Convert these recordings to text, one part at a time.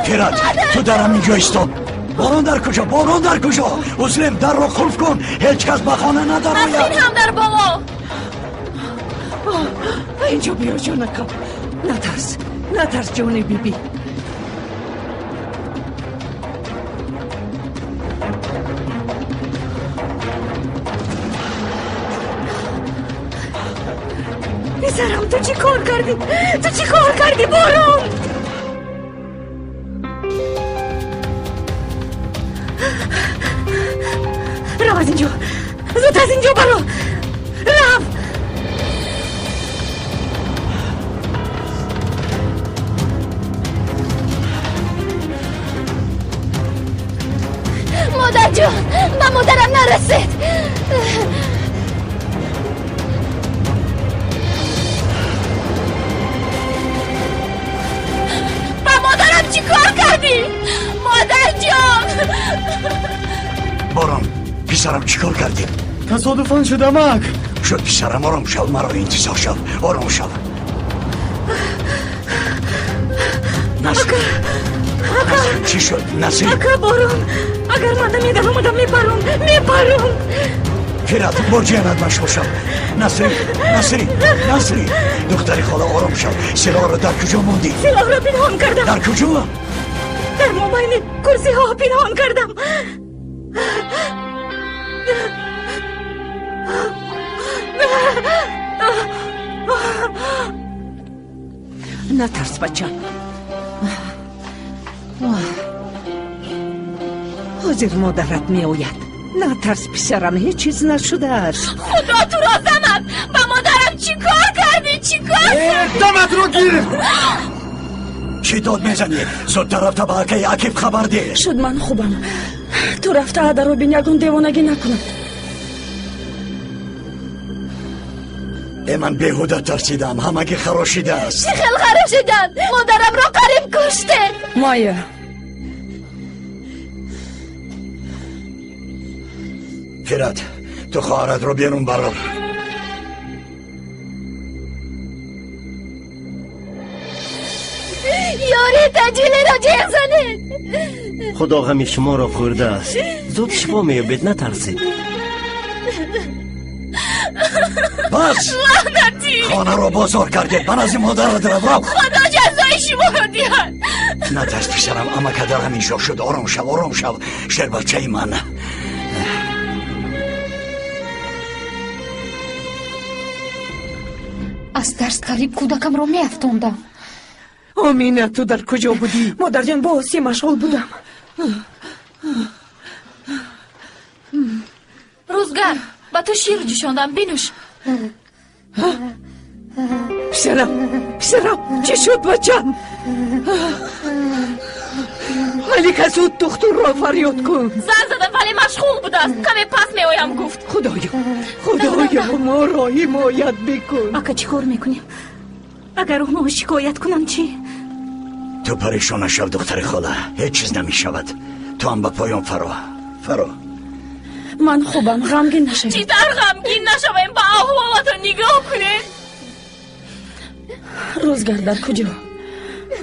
Фират, ту дар ҳамин ҷо истод. Борон дар куҷо? Борон дар куҷо? Узлем, дарро қулф кун. Ҳеҷ кас ба хона надарояд. Насрин ҳам дар боло. Инҷо биё, ҷонакам. Натарс, натарс, ҷони биби. Писарам, ту чӣ кор кардӣ? Ту чӣ кор кардӣ, Борон? Рав аз инҷо, зуд аз инҷо баро, рав. Модарҷон, ба модарам нарасед. Ба модарам чӣ кор кардӣ? Модарҷон! Борон, писарам, чӣ кор кардӣ? Тасодуфан шуд, амак. Шуд, писарам, ором шав, маро интизор шав, ором шав. Насрин, Насрин, чӣ шуд? Насрин. Ака Борон, агар ман намедаромадам, мепарон, мепарон. Фират, бо ҷиянат машғул шав. Насрин, Насрин, Насрин, духтари хола, ором шав. Силоҳро дар куҷо мондӣ? Силоҳро пинҳон кардам. Дар куҷо? Дар мобайни курсиҳо пинҳон кардам. Натарс, бачам. Ҳозир модарат меояд. Натарс, писарам, ҳеҷ чиз нашудааст. Худо туро занад! Ба модарам чӣ кор кардӣ? Чӣ кор? Даматро гир! Чӣ дод мезанӣ? Зудтар рафта ба акаи Акиф хабар деҳ. Шуд, ман хубам. Ту рафта адаро бин, ягон девонагӣ накунад. Э, ман беҳуда тарсидам, ҳамагӣ харошидааст. Чӣ хел харошиданд? Модарамро қариб куштед. Майя. Фират, ту хоҳаратро берун барор. Ёри таҷилиро ҷеғ занед. Худо ғами шуморо хӯрдааст. Зуд шифо меёбед, натарсед. Бас! Лаънатӣ! Хонаро бозор кардед, ба назди модарат рав, рав. Худо ҷазои шуморо диҳад. Натарс, писарам, амака дар ҳамин ҷо шуд. Ором шав, ором шав, шербачаи ман. Аз тарс қариб кӯдакамро меафтондам. Омина, ту дар куҷо будӣ? Модарҷон, бо Осия машғул будам. Рӯзгар, ба ту шир ҷӯшондам, бинӯш. Писарам, писарам, чӣ шуд, бачам? Малика, зуд духтурро фарёд кун. Занг задам, вале машғул будааст. Каме пас меоям, гуфт. Худоё, худоё, моро ҳимоят бикун. Ака, чӣ кор мекунем? Агар онҳо шикоят кунанд, чӣ? Ту парешон нашав, духтари хола, ҳеҷ чиз намешавад. Ту ҳам ба поён фаро, фаро. Ман хубам, ғамгин нашавед. Чӣ тавр ғамгин нашавем? Ба аҳволатро нигоҳ кунед. Рӯзгар дар куҷо?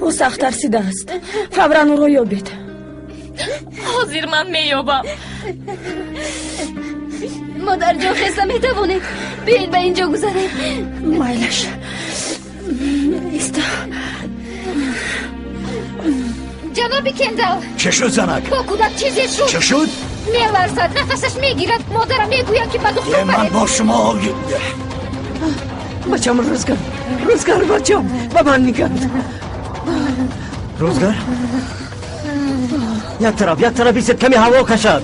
Ӯ сахт тарсидааст. Фавран ӯро ёбед. Ҳозир ман меёбам. Модарҷон, хеста метавонед? Биёед ба инҷо гузарем. Майлаш. Иста. Ҷаноби Кендал. Чӣ шуд, занак? Бо кӯдак чизе шуд. Чӣ шуд? Меларзад, нафасаш мегирад. Модарам мегӯяд, ки ба духтур Е, ман баред. бо шумо. Бачам, Рӯзгар, Рӯзгар, бачам, ба ман нигар. Рӯзгар, як тараф, як тараф истед, каме ҳаво кашад.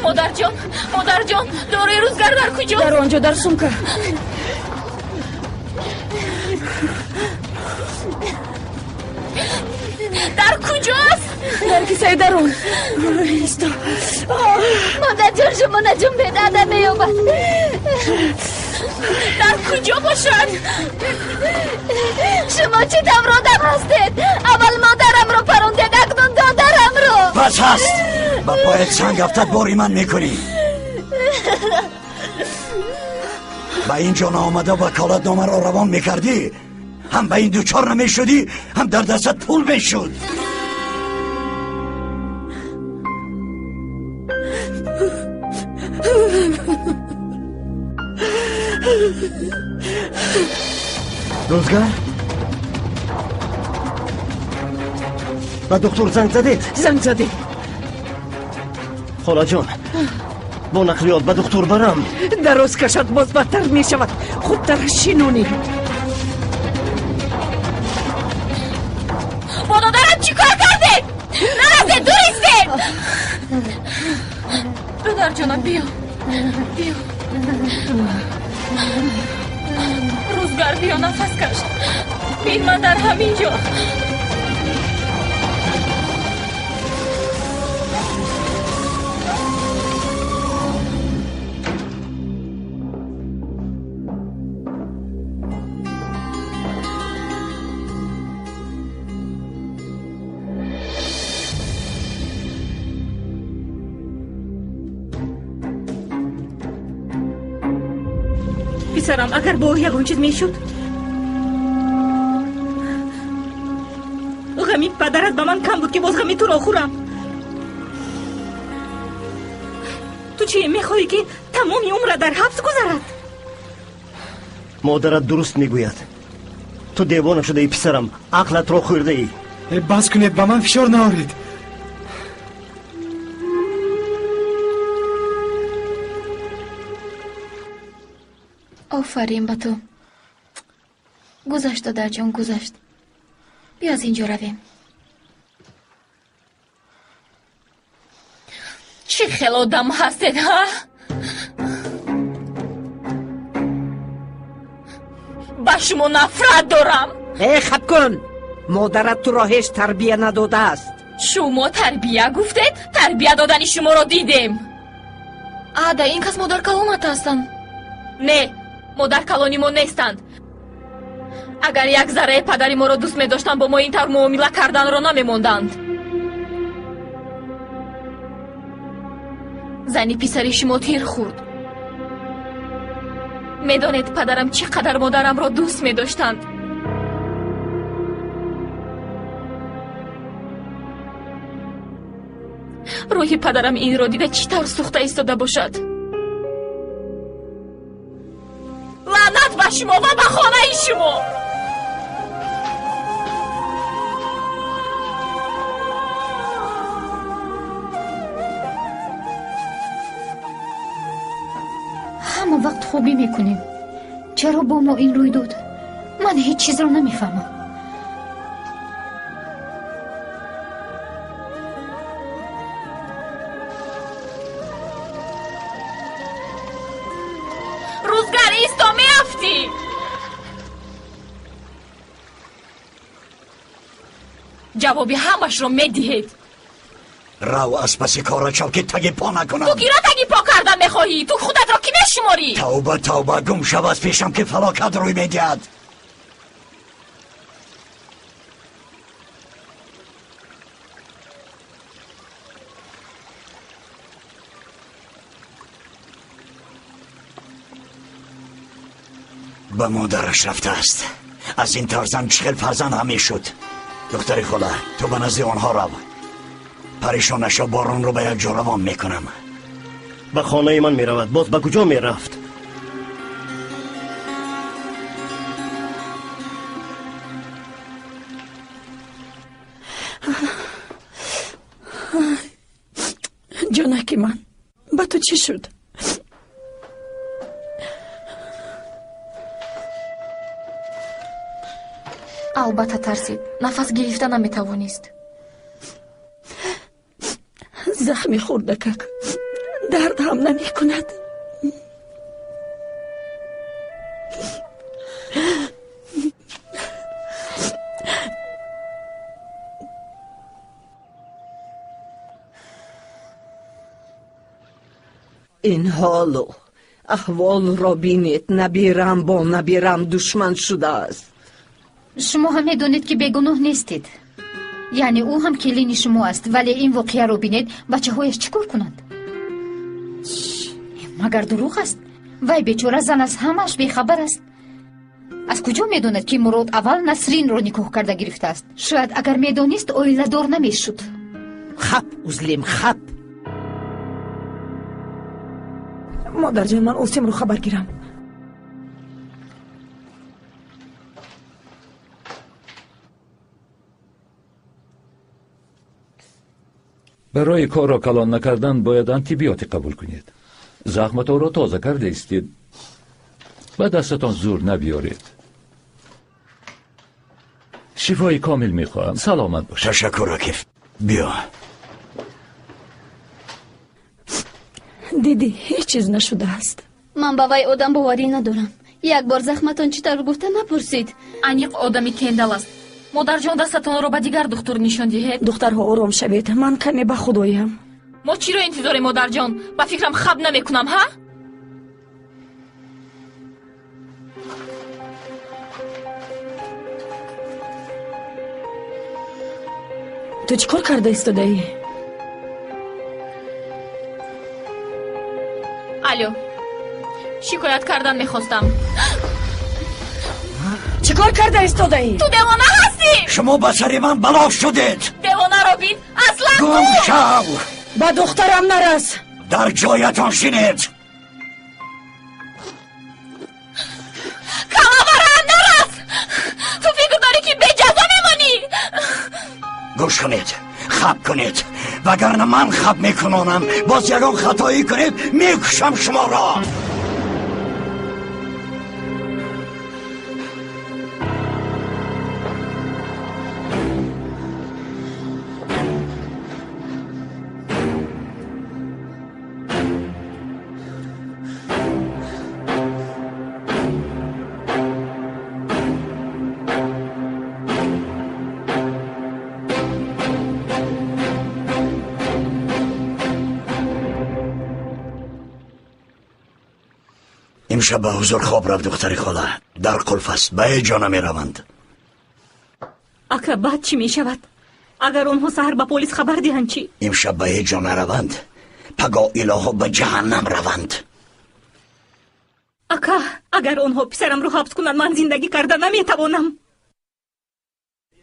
Модарҷон, модарҷон, доруи Рӯзгар дар куҷост? Дар он ҷо, дар сумка. Дар куҷост? Дар кисаи дарун. Исто. Модарҷон, шумо наҷунбед, ада меёбад. Дар куҷо бошад? Шумо чӣ тавр одам ҳастед? Аввал модарамро парондед, акнун додарамро. Бас ҳаст. Ба поят санг афтад, бори ман мекунӣ. Ба ин ҷо наомада ваколатномаро равон мекардӣ, ҳам ба ин дучор намешудӣ, ҳам дар дастат пул мешуд. Рӯзгар, ба доктор занг задед? Занг задем. Холаҷон, бо нақлиёт ба духтур барам. Дароз кашад, боз бадтар мешавад. Хубтар шинонем. Бо додарам чӣ кор кардед? Нарафтед, дур истед! Додарҷонам, биё, биё. Рӯзгар, биё, нафас каш. Бин, ман дар ҳамин ҷо. Писарам, агар бо ӯ ягон чиз мешуд, ғами падарат ба ман кам буд, ки боз ғами туро хӯрам. Ту чӣ мехоҳӣ, ки тамоми умра дар ҳабс гузарад? Модарат дуруст мегӯяд. Ту девона шудаи, писарам, ақлатро хӯрдаӣ. Бас кунед, ба ман фишор наоред. Офарин ба ту. Гузашт, додарҷон, гузашт. Биё, аз ин ҷо равем. Чӣ хел одам ҳастед, ҳа? Ба шумо нафрат дорам. Э, хаб кун! Модарат туро ҳеҷ тарбия надодааст. Шумо тарбия гуфтед? Тарбия додани шуморо дидем. Ада, ин кас модаркалонат ҳастанд. Не, модаркалони мо нестанд. Агар як зарраи падари моро дӯст медоштанд, бо мо ин тавр муомила карданро намемонданд. Зани писари шумо тир хӯрд. Медонед, падарам чӣ қадар модарамро дӯст медоштанд. Рӯҳи падарам инро дида чӣ тавр сӯхта истода бошад. Лаънат ба шумо ва ба хонаи шумо! Ҳама вақт хубӣ мекунем. Чаро бо мо ин рӯй дод? Ман ҳеҷ чизро намефаҳмам. Рӯзгар, исто, меафтӣ! Ҷавоби ҳамашро медиҳед. Рав аз паси кора шав, ки таги по накунам. Ту киро таги по кардан мехоҳӣ? Ту худатро кӣ мешуморӣ? Тавба, тавба, гум шав аз пешам, ки фалокат рӯй медиҳад. Ба модараш рафтааст. Аз ин тарзан чӣ хел фарзанд ҳам мешуд. Духтари хола, ту ба назди онҳо рав. Парешон нашав, боронро ба як ҷо равон мекунам. Ба хонаи ман меравад. Боз ба куҷо мерафт? Ҷонаки ман, ба ту чӣ шуд? Албатта тарсид, нафас гирифта наметавонист. Захми хурдакак дард ҳам намекунад. Ин ҳолу аҳволро бинед, набирам бо набирам душман шудааст. Шумо ҳам медонед, ки бегуноҳ нестед. Яъне ӯ ҳам келини шумо аст, вале ин воқеаро бинед, бачаҳояш чӣ кор кунанд? Магар дурӯғ аст? Вай бечора зан аз ҳамааш бехабар аст. Аз куҷо медонад, ки Мурод аввал Насринро никоҳ карда гирифтааст? Шояд агар медонист, оиладор намешуд. Хап, узлим, хап. Модарҷон, ман Осемро хабар гирам. Барои корро калон накардан бояд антибиотик қабул кунед. Захматонро тоза карда истед. Ба дастатон зур набиёред. Шифои комил мехоҳам. Саломат бошед. Ташаккур, Акиф. Биё. Дидӣ, ҳеҷ чиз нашудааст. Ман ба вай одам боварӣ надорам. Як бор захматон чӣ тавр гуфта напурсид. Аниқ одами кендал аст. Модарҷон, дастатонро ба дигар духтур нишон диҳед. Духтарҳо, ором шавед, ман каме ба худоям. Мо чиро интизорем, модарҷон? Ба фикрам хаб намекунам, ҳа? Ту чӣ кор карда истодаӣ? Алло, шикоят кардан мехостам. Чӣ кор карда истодаӣ? Ту девона ҳастӣ! Шумо ба сари ман бало шудед! Девонаро бин, аслан гум шав! Ба духтарам нарас! Дар ҷоятон шинед! Калаварам нарас! Ту фикр дорӣ, ки беҷазо мемонӣ? Гӯш кунед, хаб кунед, вагарна ман хаб мекунонам. Боз ягон хатоӣ кунед, мекушам шуморо. Имшаб ба ҳузур хоб рафт, духтари хола. Дар қулф аст, ба ҳеҷ ҷо намераванд. Ака, баъд чӣ мешавад? Агар онҳо саҳар ба полис хабар диҳанд чӣ? Имшаб ба ҳеҷ ҷо нараванд, пагоҳ илоҳо ба ҷаҳаннам раванд. Ака, агар онҳо писарамро ҳабс кунанд, ман зиндагӣ карда наметавонам.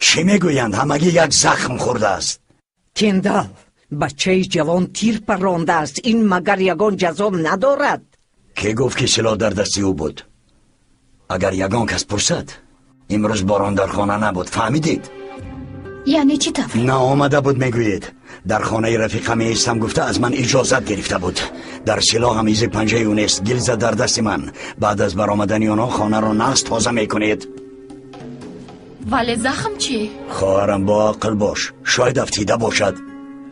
Чӣ мегӯянд? Ҳамагӣ як захм хӯрдааст. Кендал, бачаи ҷавон тир паррондааст. Ин магар ягон ҷазо надорад? Ки гуфт, ки силоҳ дар дасти ӯ буд? Агар ягон кас пурсад, имрӯз борон дар хона набуд, фаҳмидед? Яъне чӣ тавр? Наомада буд, мегӯед. Дар хонаи рафиқа меистам гуфта аз ман иҷозат гирифта буд. Дар силоҳам изи панҷаи ӯ нест, гилза дар дасти ман. Баъд аз баромадани онҳо хонаро нағз тоза мекунед. Вале захм чӣ? Хоҳарам, бо ақл бош, шояд афтида бошад.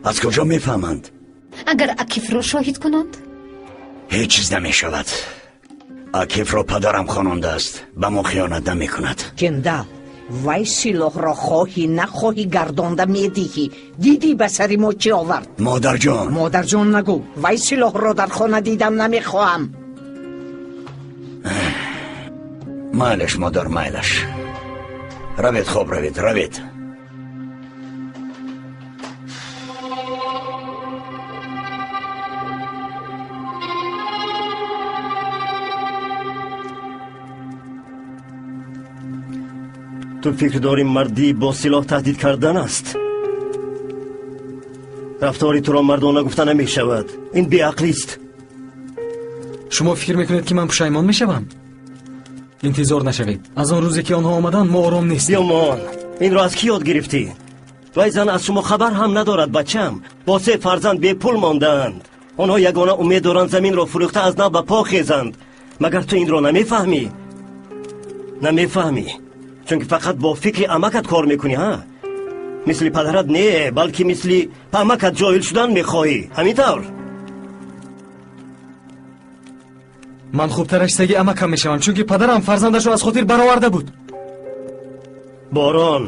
Аз куҷо мефаҳманд? Агар Акифро шоҳид кунанд? Ҳеҷ чиз намешавад. Акифро падарам хонондааст, ба мо хиёнат намекунад. Кендал, вай силоҳро хоҳӣ нахоҳӣ гардонда медиҳӣ. Дидӣ ба сари мо чӣ овард? Модарҷон! Модарҷон нагӯ, вай силоҳро дар хона дидам намехоҳам. Майлаш, модар, майлаш. Равед, хоб равед, равед. Ту фикр дорӣ мардӣ бо силоҳ таҳдид кардан аст? Рафтори туро мардона гуфта намешавад. Ин беақлист. Шумо фикр мекунед, ки ман пушаймон мешавам? Интизор нашавед. Аз он рӯзе, ки онҳо омаданд, мо ором нестем. Ёмон, инро аз кӣ ёд гирифтӣ? Вай зан аз шумо хабар ҳам надорад, бачам. Бо се фарзанд бепул мондаанд. Онҳо ягона умед доранд заминро фурӯхта аз нав ба по хезанд. Магар ту инро намефаҳмӣ? Намефаҳмӣ, чунки фақат бо фикри амакат кор мекунӣ, ҳа? Мисли падарат не, балки мисли амакат ҷоҳил шудан мехоҳӣ. Ҳамин тавр? Ман хубтараш саги амакам мешавам, чунки падарам фарзандашро аз хотир бароварда буд. Борон,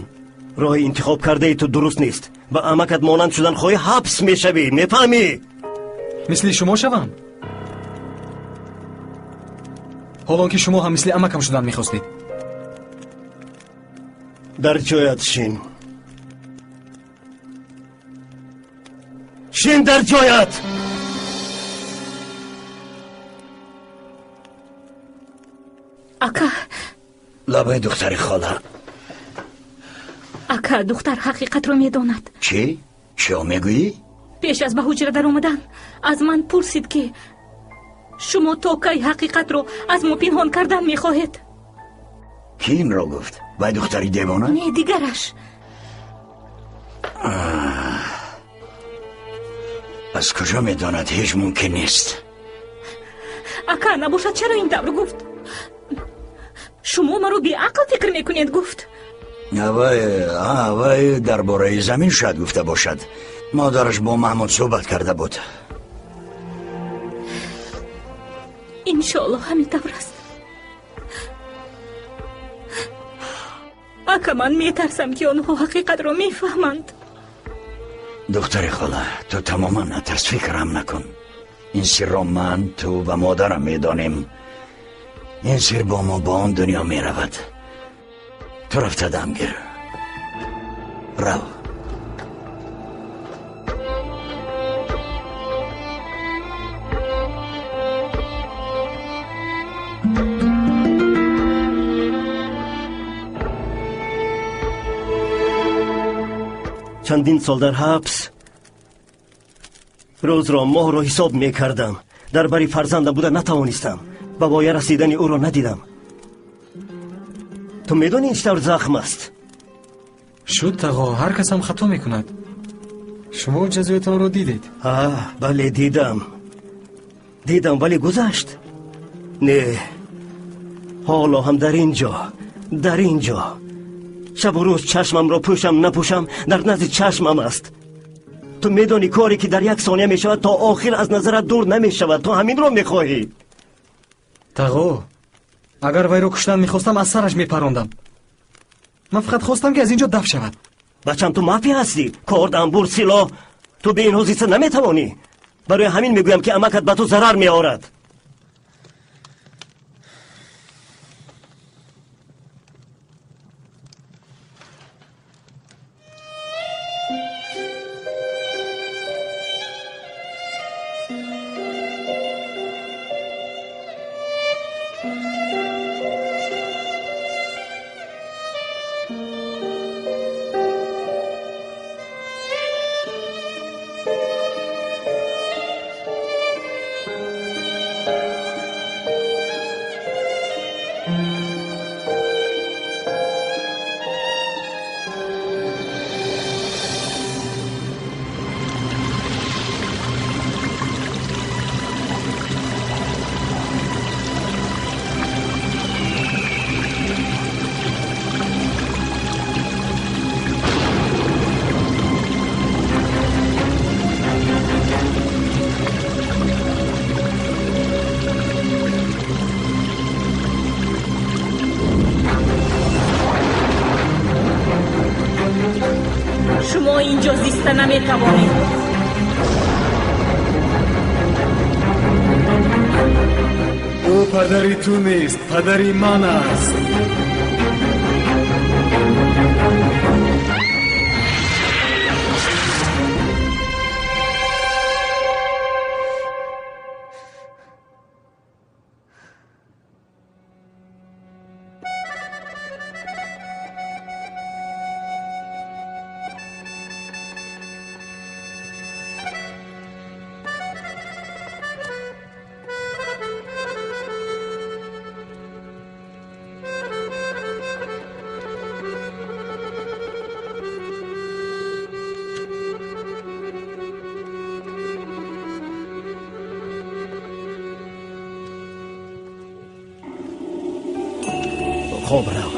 роҳи интихоб кардаи ту дуруст нест. Ба амакат монанд шудан хоҳӣ, ҳабс мешавӣ, мефаҳмӣ? Мисли шумо шавам? Ҳолон ки шумо ҳам мисли амакам шудан мехостед. Дар ҷоят шин. Шин дар ҷоят! Ака! Лабаи духтари хола. Ака, духтар ҳақиқатро медонад. Чӣ? Чиё мегӯӣ? Пеш аз ба ҳуҷра даромадан аз ман пурсид, ки шумо то кай ҳақиқатро аз мо пинҳон кардан мехоҳед? Кӣ инро гуфт? Вай духтари девона? Не, дигараш. Аз куҷо медонад? Ҳеҷ мумкин нест. Ака, набошад, чаро ин тавр гуфт? Шумо маро беақл фикр мекунед, гуфт. Вай дар бораи замин шояд гуфта бошад. Модараш бо Маҳмуд суҳбат карда буд. Иншоалло ҳамин тавр аст. Ака, ман метарсам, ки онҳо ҳақиқатро мефаҳманд. Духтари хола, ту тамоман натарс, фикрам накун. Ин сирро ман, ту ва модарам медонем. Ин сир бо мо ба он дунё меравад. Ту рафта дам гир. Рав. Чандин сол дар ҳабс рӯзро, моҳро ҳисоб мекардам. Дар бари фарзандам буда натавонистам. Ба воя расидани ӯро надидам. Ту медонӣ ин чӣ тавр захм аст? Шуд, тағо, ҳар кас ҳам хато мекунад. Шумо ҷазоятонро дидед? Бале, дидам. Дидам, вале гузашт. Не, ҳоло ҳам дар ин ҷо, дар ин ҷо. Шабу рӯз чашмамро пӯшам напӯшам, дар назди чашмам аст. Ту медонӣ, коре ки дар як сония мешавад, то охир аз назарат дур намешавад. Ту ҳаминро мехоҳӣ. Тағо, агар вайро куштан мехостам, аз сараш мепарондам. Ман фақат хостам, ки аз ин ҷо даф шавад. Бачам, ту мафия ҳастӣ. Корд, амбур, силоҳ. Ту бе инҳо зиста наметавонӣ. Барои ҳамин мегӯям, ки амакат ба ту зарар меорад. Шумо инҷо зиста наметавонед. Ӯ падари ту нест, падари ман аст. Хоб рав.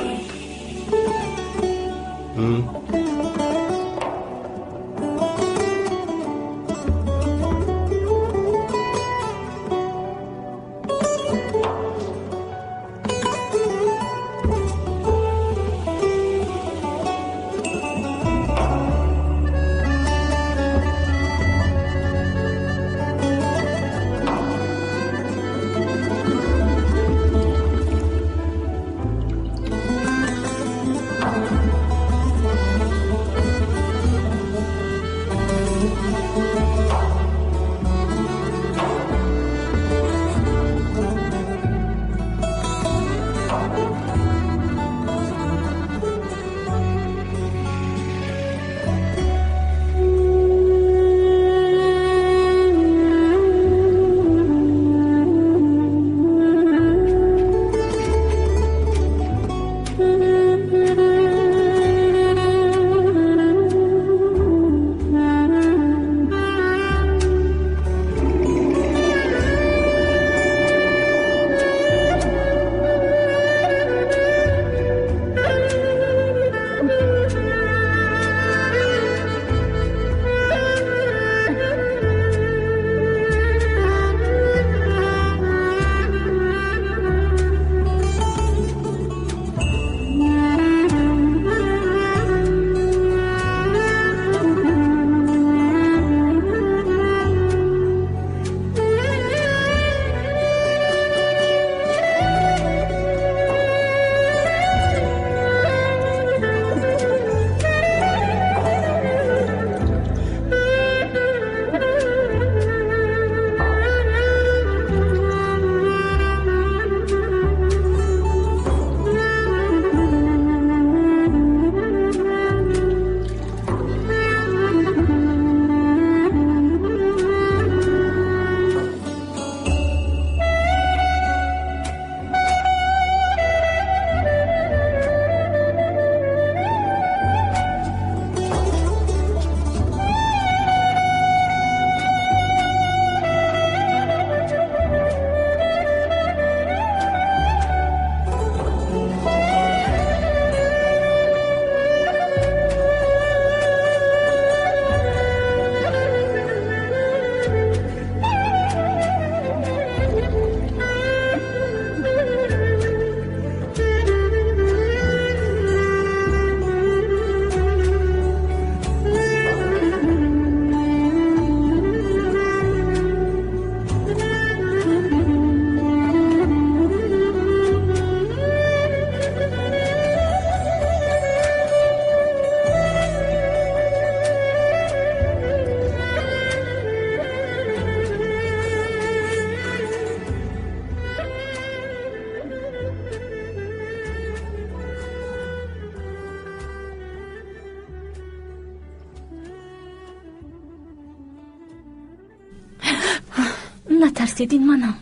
Натарсед, ин манам.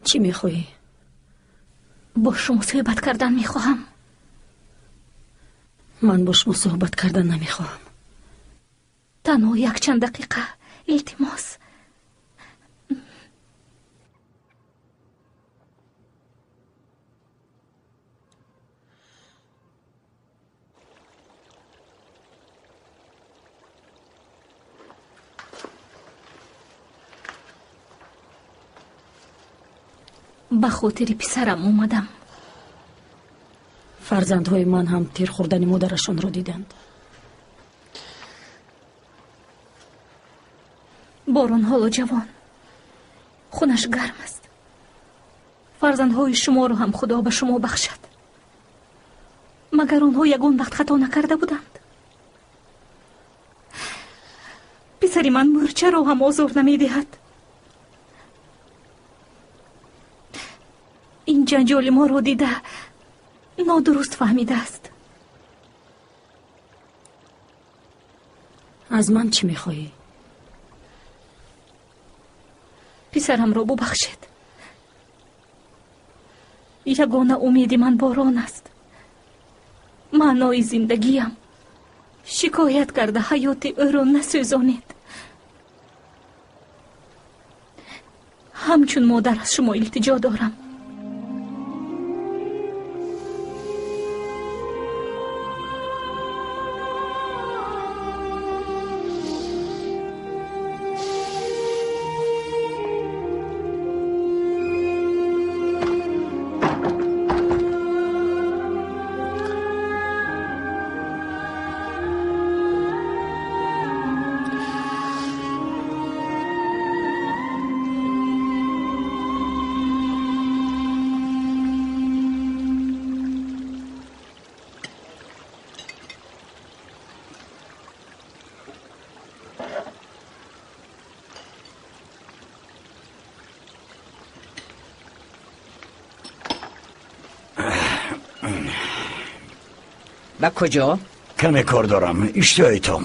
Чӣ мехоҳӣ? Бо шумо суҳбат кардан мехоҳам. Ман бо шумо суҳбат кардан намехоҳам. Танҳо якчанд дақиқа, илтимос. Ба хотири писарам омадам. Фарзандҳои ман ҳам тир хӯрдани модарашонро диданд. Борон ҳоло ҷавон, хунаш гарм аст. Фарзандҳои шуморо ҳам Худо ба шумо бахшад. Магар онҳо ягон вақт хато накарда буданд? Писари ман мӯрчаро ҳам озор намедиҳад. Ин ҷанҷоли моро дида нодуруст фаҳмидааст. Аз ман чӣ мехоҳӣ? Писарамро бубахшед. Ягона умеди ман борон аст. Маънои зиндагиям. Шикоят карда ҳаёти ӯро насӯзонед. Ҳамчун модар аз шумо илтиҷо дорам. Ба куҷо? Каме кор дорам. Иштиҳои том.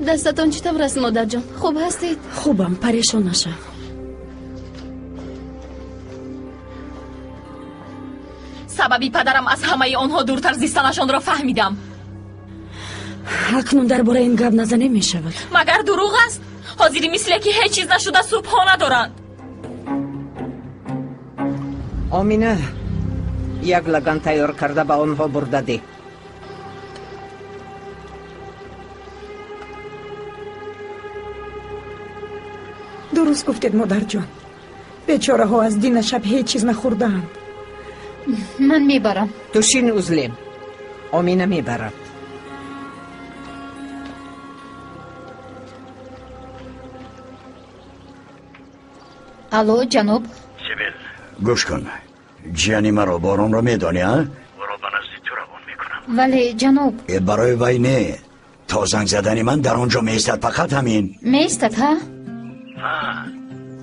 Дастатон чӣ тавр аст, модарҷон? Хуб ҳастед? Хубам, парешон нашав. Сабаби падарам аз ҳамаи онҳо дуртар зистанашонро фаҳмидам. Акнун дар бораи ин гап назанем мешавад. Магар дурӯғ аст? Ҳозири мисле ки ҳеҷ чиз нашуда субҳона доранд. Омина, як лаган тайёр карда ба онҳо бурда деҳ. Дуруст гуфтед, модарҷон. Бечораҳо аз дина шаб ҳеҷ чиз нахӯрдаанд. Ман мебарам. Ту шин, Узлем. Омина мебарад. Алло, ҷаноб. Сибил, гӯш кун. Ҷияни маро Боронро медонӣ, а? Ӯро ба назди ту равон мекунам. Вале, ҷаноб. Барои вай не. То занг задани ман дар он ҷо меистад, фақат ҳамин. Меистад, ҳа?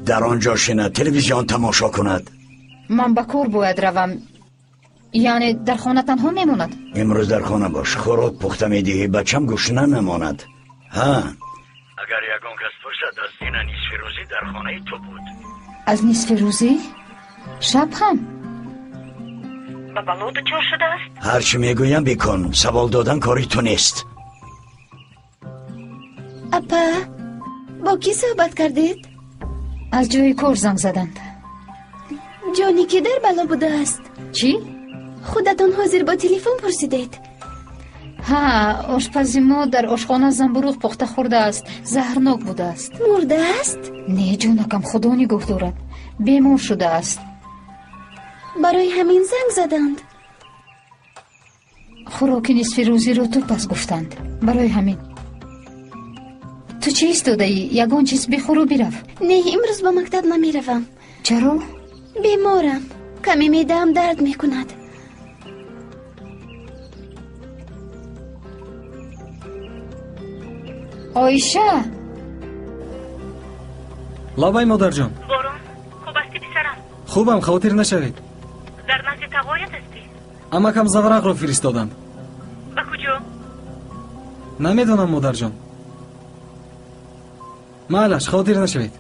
Дар он ҷо шинад, телевизион тамошо кунад. Ман ба кор бояд равам. Яъне дар хона танҳо мемонад? Имрӯз дар хона бош. Хӯрок пухта медиҳӣ, бачам гушна намонад. Ҳа? Агар ягон кас пурсад, аз дина нисфи рӯзӣ дар хонаи ту буд. Аз нисфи рӯзӣ? Шаб ҳам? Ба бало дучор шудааст? Ҳар чӣ мегӯям бикун. Савол додан кори ту нест. Апа, бо кӣ суҳбат кардед? Аз ҷои кор занг заданд. Ҷони кӣ дар бало будааст? Чӣ? Худатон ҳозир бо телефон пурсидед. Ҳа, ошпази мо дар ошхона замбуруғ пухта хӯрдааст. Заҳрнок будааст. Мурдааст? Не, ҷонакам, худо нигоҳ дорад. Бемор шудааст. Барои ҳамин занг заданд. Хӯроки нисфи рӯзиро ту пас гуфтанд. Барои ҳамин. Ту чӣ истодаӣ? Ягон чиз бихӯру бирав. Не, имрӯз ба мактаб намеравам. Чаро? Беморам. Каме меъдаам дард мекунад. Оиша! Лабай, модарҷон. Борон, хуб ҳастӣ, писарам? Хубам, хавотир нашавед. Дар назди тағоят ҳастӣ? Амакам заврақро фиристоданд. Ба куҷо? Намедонам, модарҷон. Майлаш, хотир нашавед.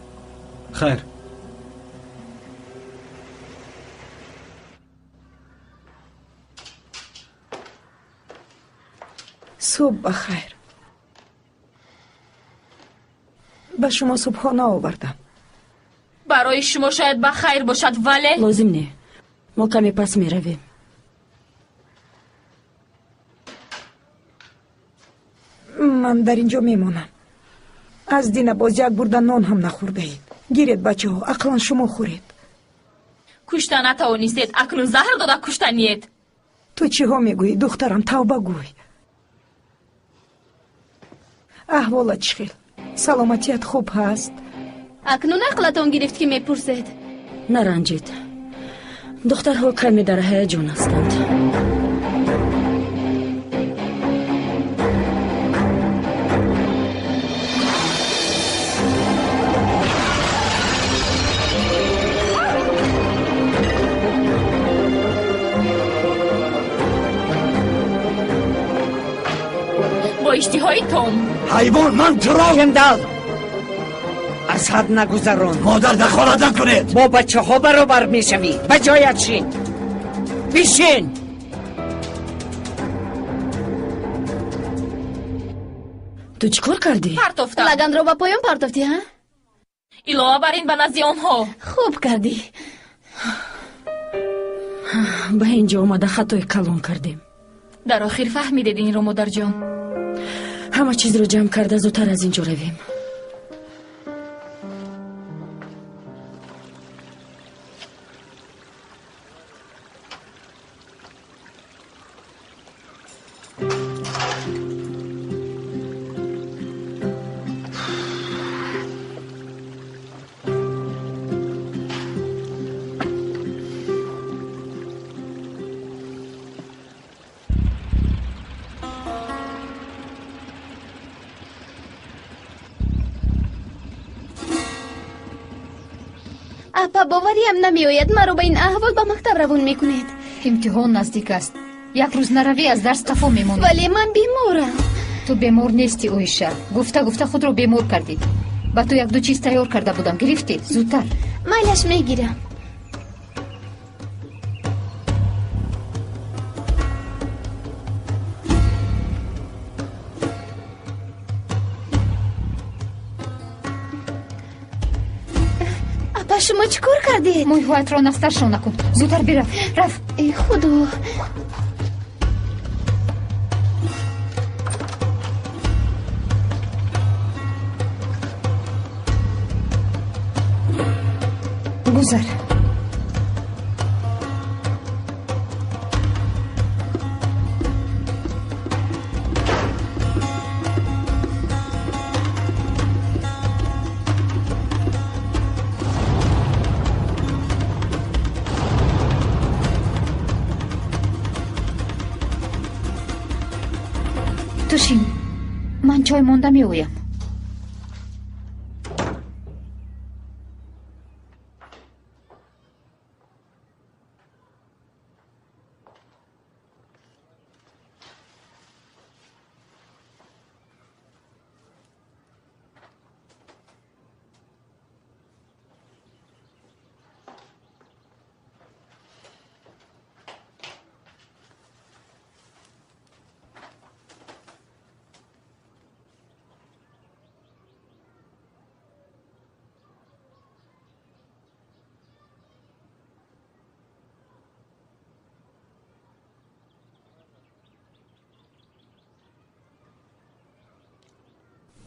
Хайр. Субҳ ба хайр. Ба шумо субҳона овардам. Барои шумо шояд ба хайр бошад, вале лозим не. Мо каме пас меравем. Ман дар инҷо мемонам. Аз дина боз як бурда нон ҳам нахӯрдаед. Гиред, бачаҳо, ақлан шумо хӯред. Кушта натавонистед, акнун заҳр дода куштаниед. Ту чиҳо мегӯӣ, духтарам? Тавба гӯй. Аҳволат чӣ хел? Саломатият хуб ҳаст? Акнун ақлатон гирифт, ки мепурсед. Наранҷед, духтарҳо каме дар ҳаяҷон ҳастанд. Бо иштиҳои том. Ҳайвон, ман туро Кендал, аз ҳад нагузарон. Модар, дахолат накунед. Бо бачаҳо баробар мешавӣ. Ба ҷоят шин, бишин. Ту чӣ кор кардӣ? Партофтам. Лаганро ба поён партофтӣ, ҳа? Илова бар ин, ба назди онҳо. Хуб кардӣ. Ба ин ҷо омада хатои калон кардем. Дар охир фаҳмидед инро, модарҷон. Ҳама чизро ҷамъ карда зудтар аз ин ҷо равем. Апа, бовариам намеояд, маро ба ин аҳвол ба мактаб равон мекунед. Имтиҳон наздик аст. Як рӯз наравӣ, аз дарс қафо мемонӣ. Вале ман беморам. Ту бемор нестӣ, Оиша. Гуфта гуфта худро бемор кардӣ. Ба ту як-ду чиз тайёр карда будам, гирифтӣ? Зудтар. Майлаш, мегирам. Апа, шумо чӣ кор кардед? Мӯйҳоятро настаршон накун. Зудтар бирав, раф. Эй худо! Гузар. Тушин, ман чой монда меоям.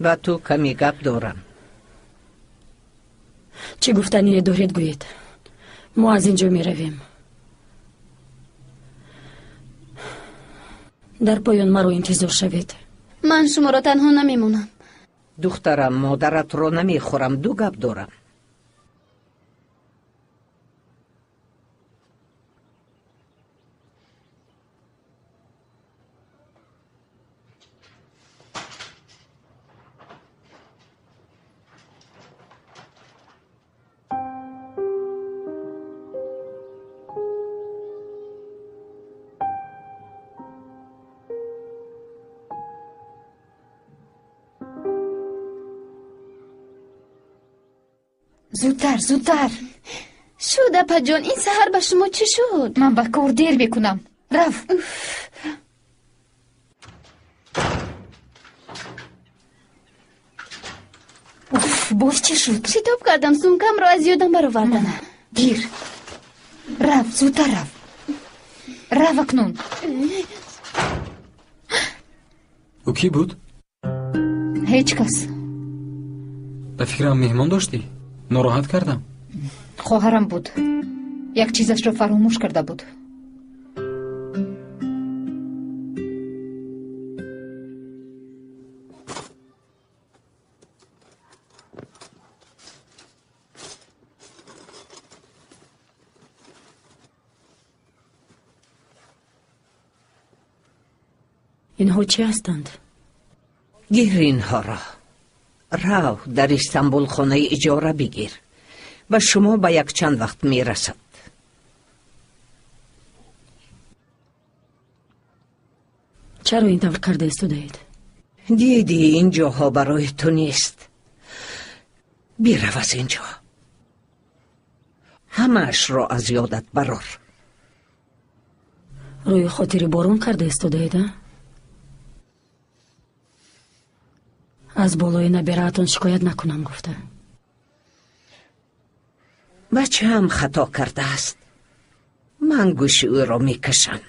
Ба ту каме гап дорам. Чӣ гуфтание доред, гӯед. Мо аз ин ҷо меравем. Дар поён маро интизор шавед. Ман шуморо танҳо намемонам. Духтарам, модаратро намехӯрам, ду гап дорам. Зудтар, зудтар. Шуд, апаҷон, ин саҳар ба шумо чӣ шуд? Ман ба кор дер мекунам. Рав. Уф, боз чӣ шуд? Шитоб кардам, сумкамро аз ёдам баровардам. Гир. Рав, зудтар рав. Рав акнун. Ӯ кӣ буд? Ҳеҷ кас. Ба фикрам меҳмон доштӣ? Нороҳат кардам? Хоҳарам буд. Як чизашро фаромӯш карда буд. Инҳо чӣ ҳастанд? Гир инҳоро. Рав, дар Истанбул хонаи иҷора бигир. Ба шумо ба якчанд вақт мерасад. Чаро ин тавр карда истодаед? Дидӣ, ин ҷоҳо барои ту нест. Бирав аз ин ҷо. Ҳамаашро аз ёдат барор. Рӯи хотири борон карда истодаед, а? Аз болои набираатон шикоят накунам гуфта. Бачаам хато кардааст. Ман гӯши ӯро мекашам.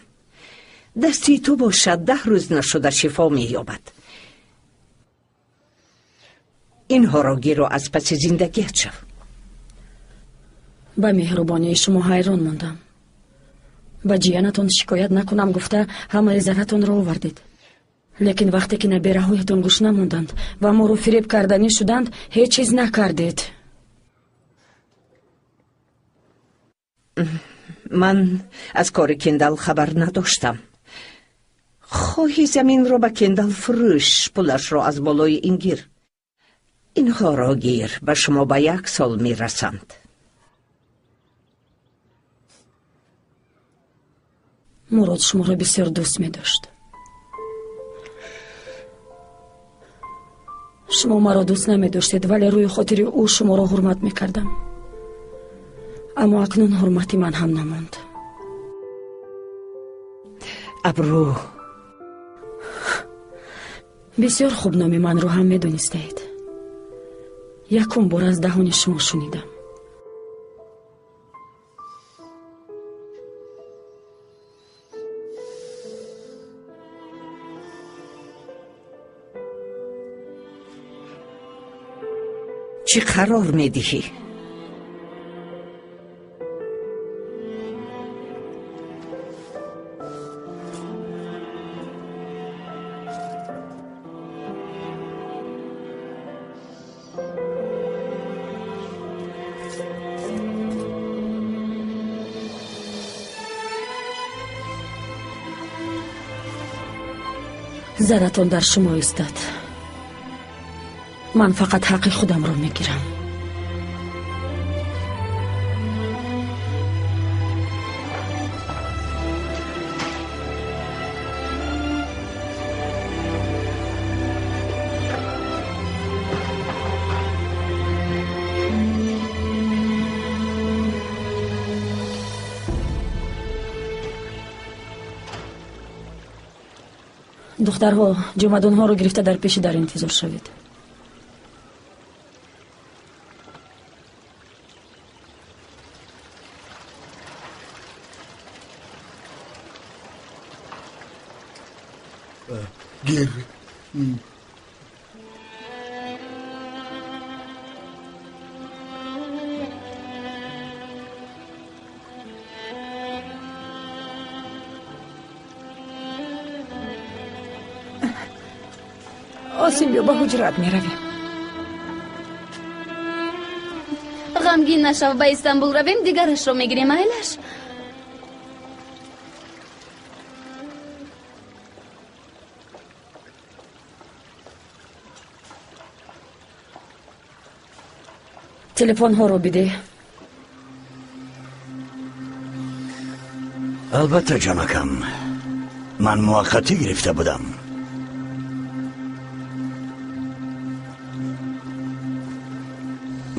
Дасти ту бошад, 10 рӯз нашуда шифо меёбад. Инҳоро гиру аз паси зиндагият шав. Ба меҳрубонии шумо ҳайрон мондам. Ба ҷиянатон шикоят накунам гуфта ҳамаи заратонро овардед. Лекин вақте ки набираҳоятон гӯш намонданд ва моро фиреб карданӣ шуданд, ҳеҷ чиз накардед. Ман аз кори Кендал хабар надоштам. Хоҳи заминро ба Кендал фурӯш, пулашро аз болои ин гир. Инҳоро гир, ба шумо ба 1 сол мерасанд. Мурод шуморо бисёр дӯст медошт. Шумо маро дӯст намедоштед, вале рӯи хотири ӯ шуморо ҳурмат мекардам. Аммо акнун ҳурмати ман ҳам намонд. Абрӯ. Бисёр хуб номи манро ҳам медонистаед. Якум бор аз даҳони шумо шунидам. Чӣ қарор медиҳӣ? Заратон дар шумо истад. Ман фақат ҳаққи худамро мегирам. Духтарҳо, ҷумадонҳоро гирифта дар пеши дар интизор шавед. Гир. Осим, биё ба ҳуҷрат меравем. Ғамгин нашав, ба Истанбул равем, дигарашро мегирем, айлаш. Телефонҳоро бидеҳ. Албатта, ҷонакам, ман муваққатӣ гирифта будам.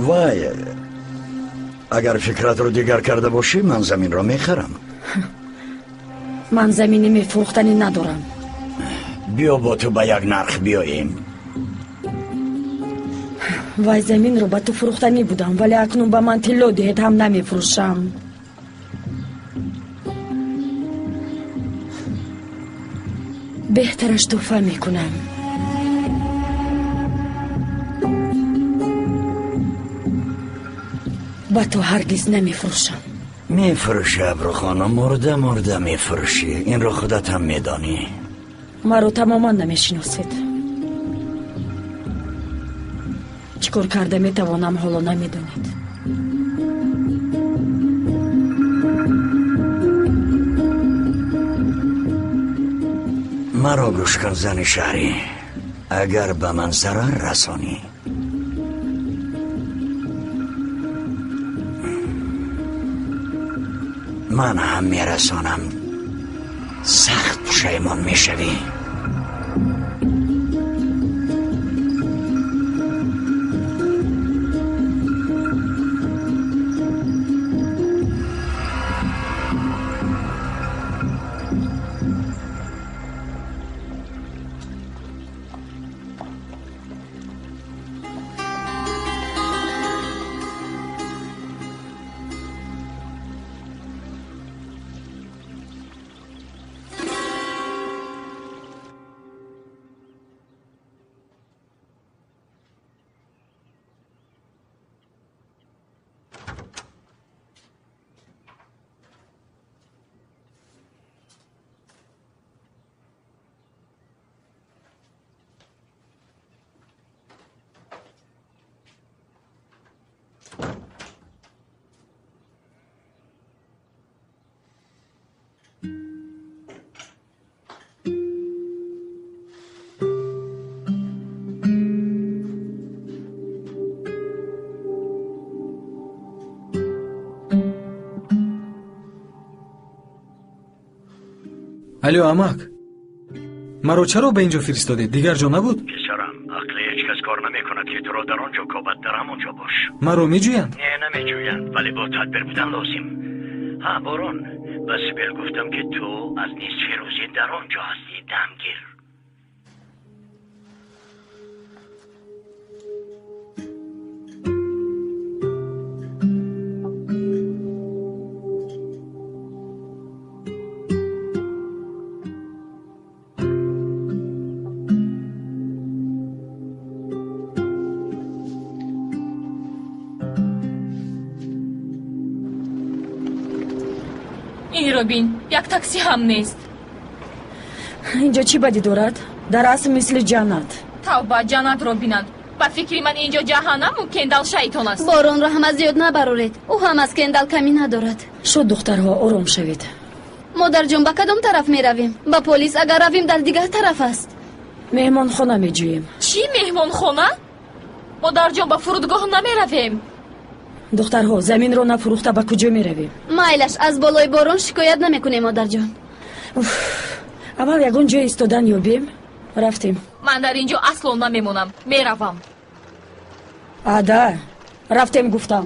Вай, Агар фикратро дигар карда бошӣ, ман заминро мехарам. Ман замини мефурӯхтанӣ надорам. Биё бо ту ба як нарх биёем. Вай заминро ба ту фурӯхтанӣ будам, вале акнун ба ман тилло диҳед ҳам намефурӯшам. Беҳтараш тӯҳфа мекунам. Ба ту ҳаргиз намефурӯшам. Мефурӯшӣ, Абрухонум, мурда мурда мефурӯшӣ. Инро худат ҳам медонӣ. Маро тамоман намешиносед. Чӣ кор карда метавонам, ҳоло намедонед. Маро гӯш кун, зани шаҳрӣ. Агар ба ман зарар расонӣ, ман ҳам мерасонам. Сахт пушаймон мешавӣ. Алло, амак, маро чаро ба ин ҷо фиристодед? Дигар ҷо набуд? Писарам, ақли ҳеҷ кас кор намекунад, ки туро дар он ҷо кобад. Дар ҳамон ҷо бош. Маро меҷӯянд? Не, намеҷӯянд, вале бо тадбир будан лозим. Ҳа, Борон, ба Сибел гуфтам, ки ту аз нисфи рӯзӣ дар он ҷо ҳастӣ. Дамгир. Инро бин, як такси ҳам нест. Инҷо чӣ бадӣ дорад? Дар асл мисли ҷаннат. Тавба, ҷаннатро бинанд. Ба фикри ман инҷо ҷаҳаннаму Кендал шайтон аст. Боронро ҳам аз ёд набароред. Ӯ ҳам аз Кендал камӣ надорад. Шуд, духтарҳо, ором шавед. Модарҷон, ба кадом тараф меравем? Ба полис агар равем, дар дигар тараф аст. Меҳмонхона меҷӯем. Чӣ меҳмонхона? Модарҷон, ба фурудгоҳ намеравем. Духтарҳо, заминро нафурӯхта ба куҷо меравем? Майлаш, аз болои борон шикоят намекунем, модарҷон. Аввал ягон ҷое истодан ёбем. Рафтем. Ман дар ин ҷо асло намемонам, меравам. Ада, рафтем гуфтам.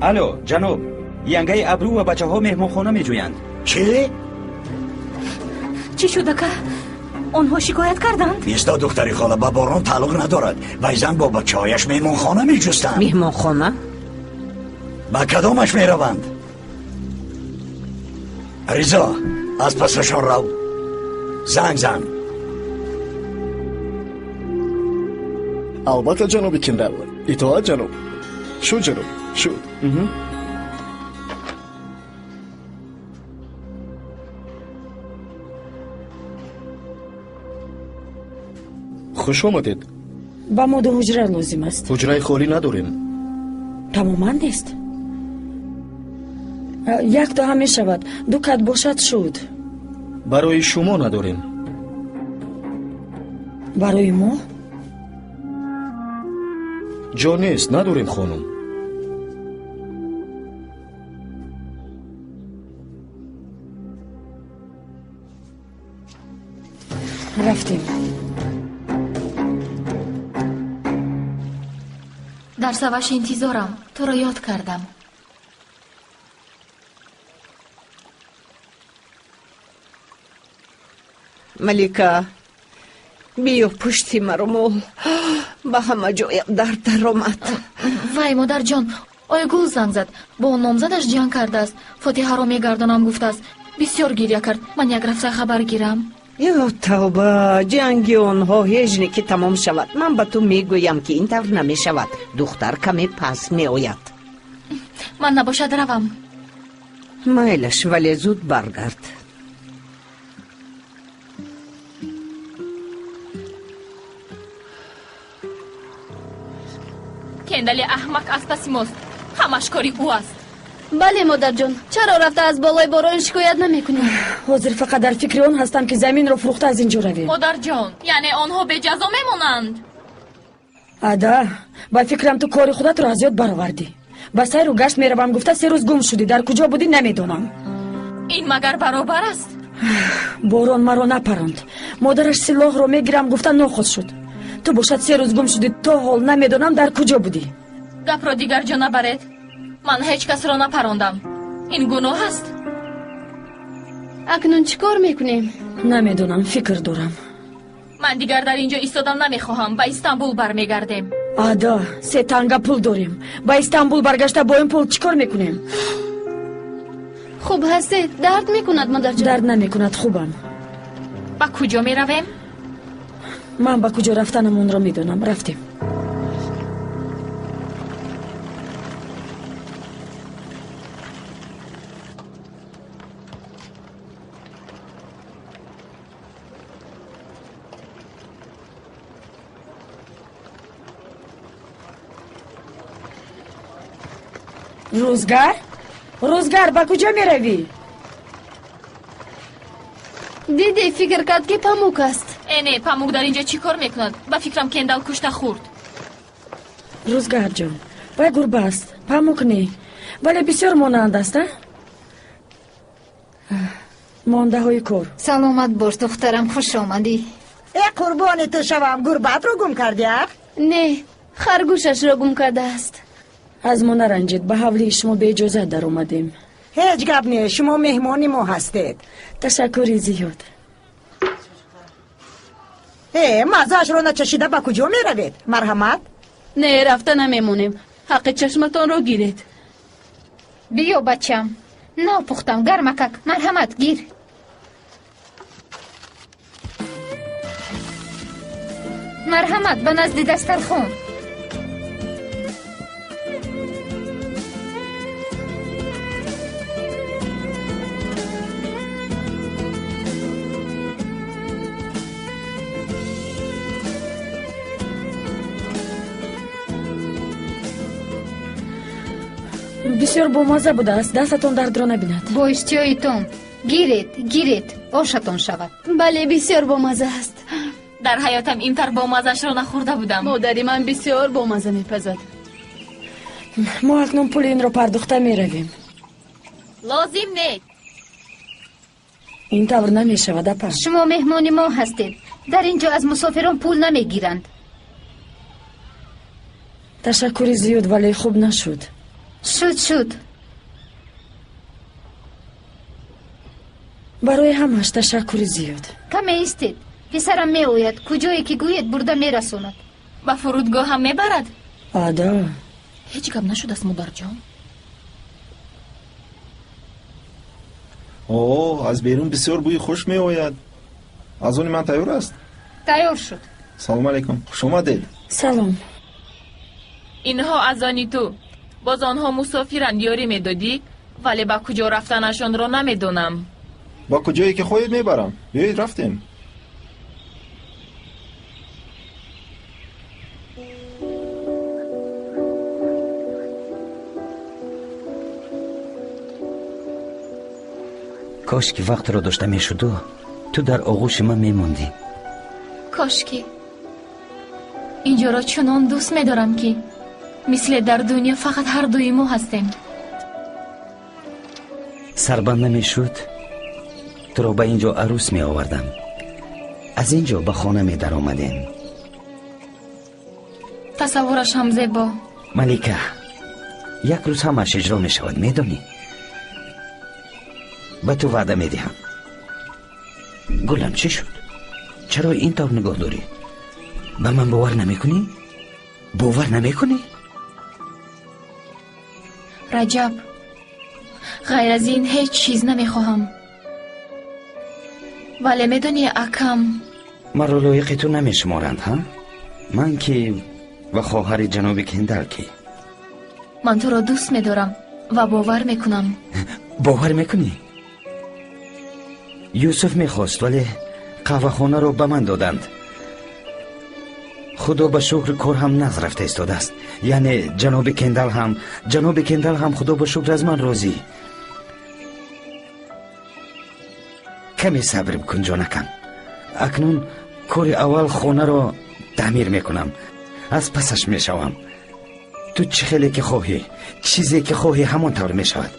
Алло, ҷаноб, янгаи Абрӯ ва бачаҳо меҳмонхона меҷӯянд. Чӣ? Чӣ шуд, ака? Онҳо шикоят карданд? Исто, духтари хола, ба борон тааллуқ надорад. Вай зан бо бачаҳояш меҳмонхона меҷустанд. Меҳмонхона? Ба кадомаш мераванд? Ризо, аз пасашон рав. Занг зан. Албатта, ҷаноби Кендал. Итоат, ҷаноб. Шуд, ҷаноб, шуд. Хуш омадед. Ба мо ду ҳуҷра лозим аст. Ҳуҷраи холӣ надорем. Тамоман нест. Якто ҳам мешавад. Ду кат бошад, шуд. Барои шумо надорем. Барои мо? Ҷо нест, надорем, хонум. Рафтем. Дар саваш интизорам, туро ёд кардам. Малика, биё пушти маро мол. Ба ҳама ҷоям дард даромад. Вай, модарҷон, Ойгул занг зад. Бо номзадаш ҷанг кардааст. Фотиҳаро мегардонам гуфтааст. Бисёр гиря кард. Ман як рафта хабар гирам. Ё тавба, ҷанги онҳо ҳеҷ не ки тамом шавад. Ман ба ту мегӯям, ки ин тавр намешавад. Духтар каме пас меояд. Ман набошад равам. Майлаш, вале зуд баргард. Кендали аҳмақ аз паси мост. Ҳамаш кори ӯ аст. Бале, модарҷон, чаро рафта аз болои борон шикоят намекунӣ? Ҳозир фақат дар фикри он ҳастам, ки заминро фурӯхта аз ин ҷо равем. Модарҷон, яъне онҳо беҷазо мемонанд? Ада, ба фикрам ту кори худатро аз ёд баровардӣ. Ба сайру гашт меравам гуфта 3 рӯз гум шудӣ. Дар куҷо будӣ намедонам. Ин магар баробар аст? Борон маро напаронд. Модараш силоҳро мегирам гуфта нохост шуд. Ту бошад 3 рӯз гум шудӣ, то ҳол намедонам дар куҷо будӣ. Гапро дигар ҷо набаред. Ман ҳеҷ касро напарондам. Ин гуноҳ аст. Акнун чӣ кор мекунем? Намедонам, фикр дорам. Ман дигар дар ин ҷо истодан намехоҳам. Ба Истанбул бармегардем. Ада, 3 танга пул дорем. Ба Истанбул баргашта бо ин пул чӣ кор мекунем? Хуб ҳастед? Дард мекунад, модарҷон? Дард намекунад, хубам. Ба куҷо меравем? Ман ба куҷо рафтанамонро медонам. Рафтем. Рӯзгар? Рӯзгар, ба куҷо меравӣ? Диди, фикр кард, ки памук аст. Э, не, памук дар ин ҷо чӣ кор мекунад? Ба фикрам Кендал кушта хӯрд. Рӯзгарҷон, вай гурба аст, памук не, вале бисёр монанд аст, а? Мондаҳои кор. Саломат бош, духтарам, хуш омадӣ. Э, қурбони ту шавам, гурбаатро гум кардӣ, ах? Не, харгӯшашро гум кардааст. Аз мо наранҷед, ба ҳавлии шумо беиҷозат даромадем. Ҳеҷ гап не, шумо меҳмони мо ҳастед. Ташаккури зиёд. Э, маззаашро начашида ба куҷо меравед? Марҳамат. Не, рафта намемонем. Ҳаққи чашматонро гиред. Биё, бачам, нав пухтам, гармакак. Марҳамат, гир. Марҳамат, ба назди дастархон. Бисёр бомазза будааст, дастатон дардро набинад. Бо иштиёитон. Гиред, гиред, ошатон шавад. Бале, бисёр бомазза аст. Дар ҳаётам интар бомаззашро нахӯрда будам. Модари ман бисёр бомазза мепазад. Мо акнун пули инро пардохта меравем. Лозим не. Ин тавр намешавад, апа. Шумо меҳмони мо ҳастед. Дар ин ҷо аз мусофирон пул намегиранд. Ташаккури зиёд, вале хуб нашуд. Шуд, шуд. Барои ҳамаш ташаккури зиёд. Каме истед, писарам меояд. Куҷое ки гӯед, бурда мерасонад. Ба фурудгоҳ ҳам мебарад? Ада. Ҳеҷ гап нашудааст, модарҷон. О, аз берун бисёр бӯи хуш меояд. Аз они ман тайёр аст? Тайёр шуд. Салом алейкум, хуш омадед. Салом. Инҳо аз они ту. Боз онҳо мусофиранд, ёрӣ медодӣ, вале ба куҷо рафтанашонро намедонам. Ба куҷое ки хоҳед мебарам. Биёед, рафтем. Кош ки вақтро дошта мешуду, ту дар оғӯши ман мемондӣ. Кошки инҷоро чунон дӯст медорам, ки мисле дар дунё фақат ҳар дуи мо ҳастем. Сарбанд намешуд, туро ба ин ҷо арӯс меовардам. Аз ин ҷо ба хона медаромадем. Тасаввураш ҳам зебо. Малика, як рӯз ҳамааш иҷро мешавад, медонӣ? Ба ту ваъда медиҳам. Гулам, чӣ шуд? Чаро ин тавр нигоҳ дорӣ? Ба ман бовар намекунӣ? Бовар намекунӣ? Раҷаб, ғайр аз ин ҳеҷ чиз намехоҳам. Вале медонӣ, акам, маро лоиқи ту намешуморанд, ҳа? Ман ки ва хоҳари ҷаноби Кендал ки? Ман туро дӯст медорам ва бовар мекунам. Бовар мекунӣ? Юсуф мехост, вале қаҳвахонаро ба ман доданд. Худо ба шукр, кор ҳам нағз рафта истодааст. Яъне ҷаноби Кендал ҳам, ҷаноби Кендал ҳам худо ба шукр аз ман розӣ. Каме сабр бикун, ҷонакам. Акнун кори аввал хонаро таъмир мекунам, аз пасаш мешавам. Ту чӣ хеле ки хоҳӣ, чизе ки хоҳӣ, ҳамон тавр мешавад.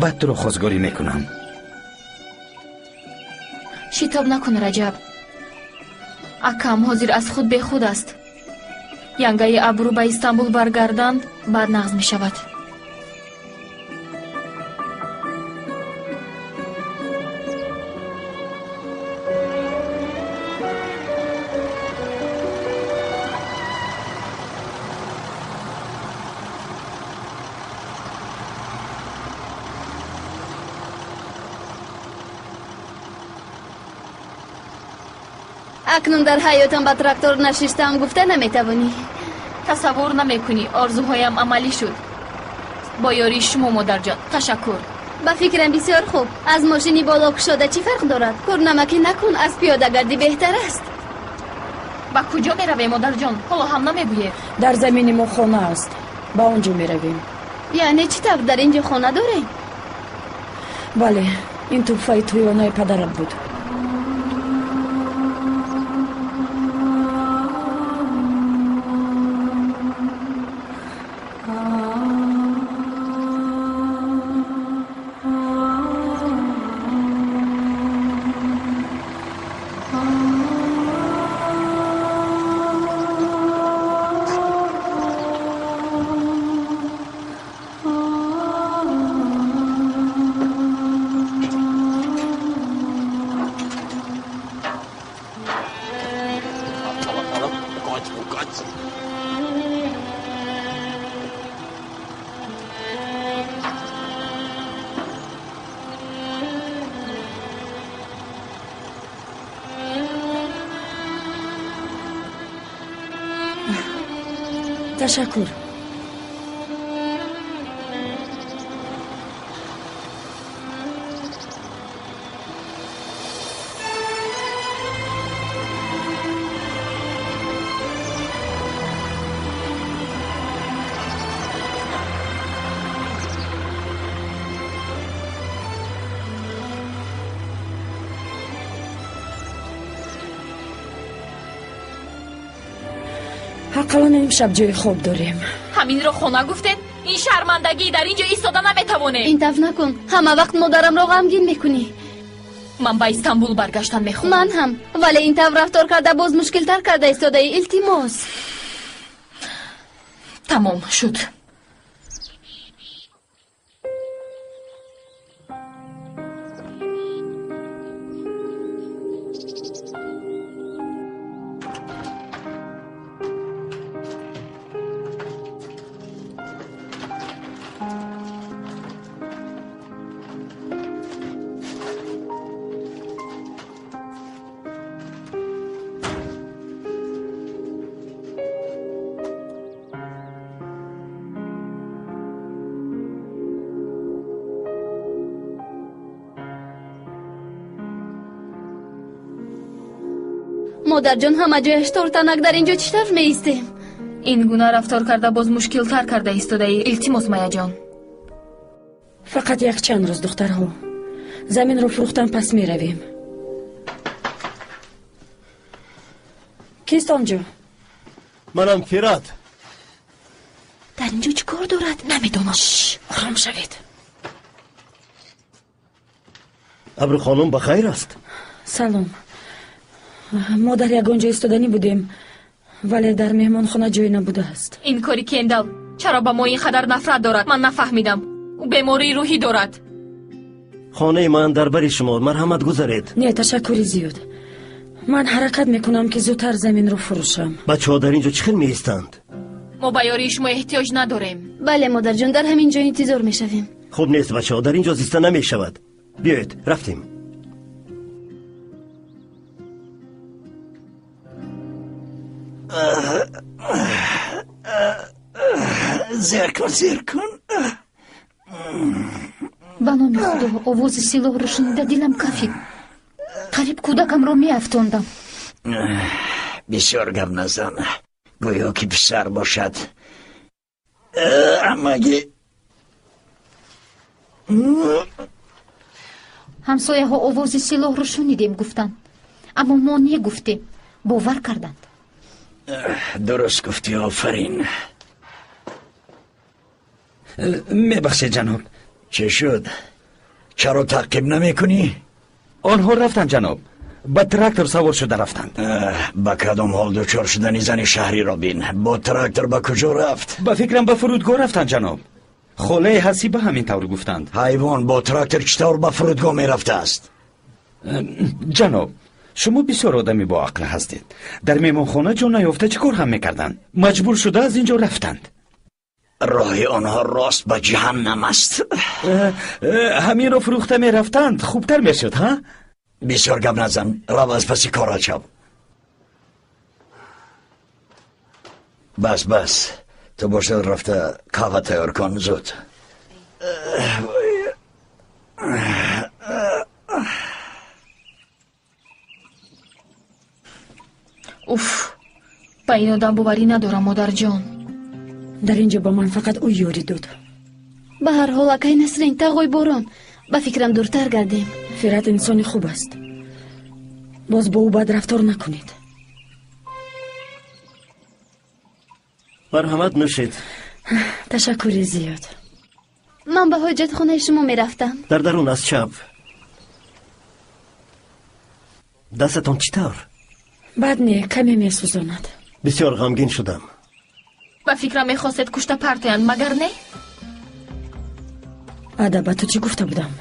Баъд туро хозгорӣ мекунам. Шитоб накун, Раҷаб. Акам ҳозир аз худ бехуд аст. Янгаи Абрӯ ба Истанбул баргарданд, баъд нағз мешавад. Акнун дар ҳаётам ба трактор нашиштаам гуфта наметавонӣ. Тасаввур намекунӣ, орзуҳоям амалӣ шуд. Бо ёрии шумо, модарҷон, ташаккур. Ба фикрам, бисёр хуб. Аз мошини боло кушода чӣ фарқ дорад? Курнамакӣ накун, аз пиёдагардӣ беҳтар аст. Ба куҷо меравем, модарҷон? Ҳоло ҳам намегӯед. Дар замини мо хона аст, ба он ҷо меравем. Яъне чӣ тавр, дар ин ҷо хона дорем? Бале, ин тӯҳфаи тӯёнаи падарат буд. Ташаккур. Ақаллан имшаб ҷои хоб дорем. Ҳаминро хона гуфтед? Ин шармандагӣ, дар ин ҷо истода наметавонем. Ин тавр накун, ҳама вақт модарамро ғамгин мекунӣ. Ман ба Истанбул баргаштан мехоҳам. Ман ҳам, вале ин тавр рафтор карда боз мушкилтар карда истодаӣ. Илтимос. Тамом шуд. Модарҷон, ҳама ҷояш тортанак, дар ин ҷо чӣ тавр меистем? Ин гуна рафтор карда боз мушкилтар карда истодаӣ. Илтимос, Маяҷон. Фақат якчанд рӯз, духтарҳо. Заминро фурӯхтан, пас меравем. Кист он ҷо? Манам, Фират. Дар ин ҷо чӣ кор дорад? Намедонам. Ором шавед. Абру хонум ба хайр аст? Салом. Мо дар ягон ҷо истоданӣ будем, вале дар меҳмонхона ҷой набудааст. Ин кори Кендал. Чаро ба мо ин қадар нафрат дорад? Ман нафаҳмидам. Ӯ бемории рӯҳӣ дорад. Хонаи ман дар бари шумо. Марҳамат, гузаред. Не, ташаккури зиёд. Ман ҳаракат мекунам, ки зудтар заминро фурӯшам. Бачаҳо дар ин ҷо чӣ хел меистанд? Мо ба ёрии шумо эҳтиёҷ надорем. Бале, модарҷон, дар ҳамин ҷо интизор мешавем. Хуб нест, бачаҳо, дар ин ҷо зиста намешавад. Биёед, рафтем. Зер кун, зер кун. Ба номи Худо, овози силоҳро шунида дилам кафид. Қариб кӯдакамро меафтондам. Бисёр гап назан. Гӯё ки писар бошад. Амаги. Ҳамсояҳо овози силоҳро шунидем гуфтанд, аммо мо негуфтем, бовар карданд. Дуруст гуфтӣ, офарин. Мебахшед, ҷаноб. Чӣ шуд? Чаро таъқиб намекунӣ? Онҳо рафтанд, ҷаноб. Ба трактор савор шуда рафтанд. Ба кадом ҳол дучор шудани зани шаҳриро бин. Бо трактор ба куҷо рафт? Ба фикрам, ба фурудгоҳ рафтанд, ҷаноб. Холаи Ҳасиба ҳамин тавр гуфтанд. Ҳайвон бо трактор чӣ тавр ба фурудгоҳ мерафтааст? Ҷаноб, шумо бисёр одами боақл ҳастед. Дар меҳмонхона ҷо наёфта чӣ кор ҳам мекарданд? Маҷбур шуда аз ин ҷо рафтанд. Роҳи онҳо рост ба ҷаҳаннам аст. Ҳаминро фурӯхта мерафтанд, хубтар мешуд, ҳа? Бисёр гап назан, рав аз паси корат шав. Бас, бас, ту бошад рафта қаҳва тайёр кун, зуд. Уф, ба ин одам боварӣ надорам, модарҷон. Дар ин ҷо ба ман фақат ӯ ёрӣ дод. Ба ҳар ҳол, акай Насрин, тағои борон, ба фикрам дуртар гардем. Фират инсони хуб аст. Боз бо ӯ бад рафтор накунед. Марҳамат, нӯшед. Ташаккури зиёд. Ман ба ҳоҷатхонаи шумо мерафтам. Дар дарун аз чап. Дастатон чӣ тавр? Бад не, каме месӯзонад. Бисёр ғамгин шудам. Ба фикрам мехостед кушта партоянд, магар не? Ада, ба ту чӣ гуфта будам?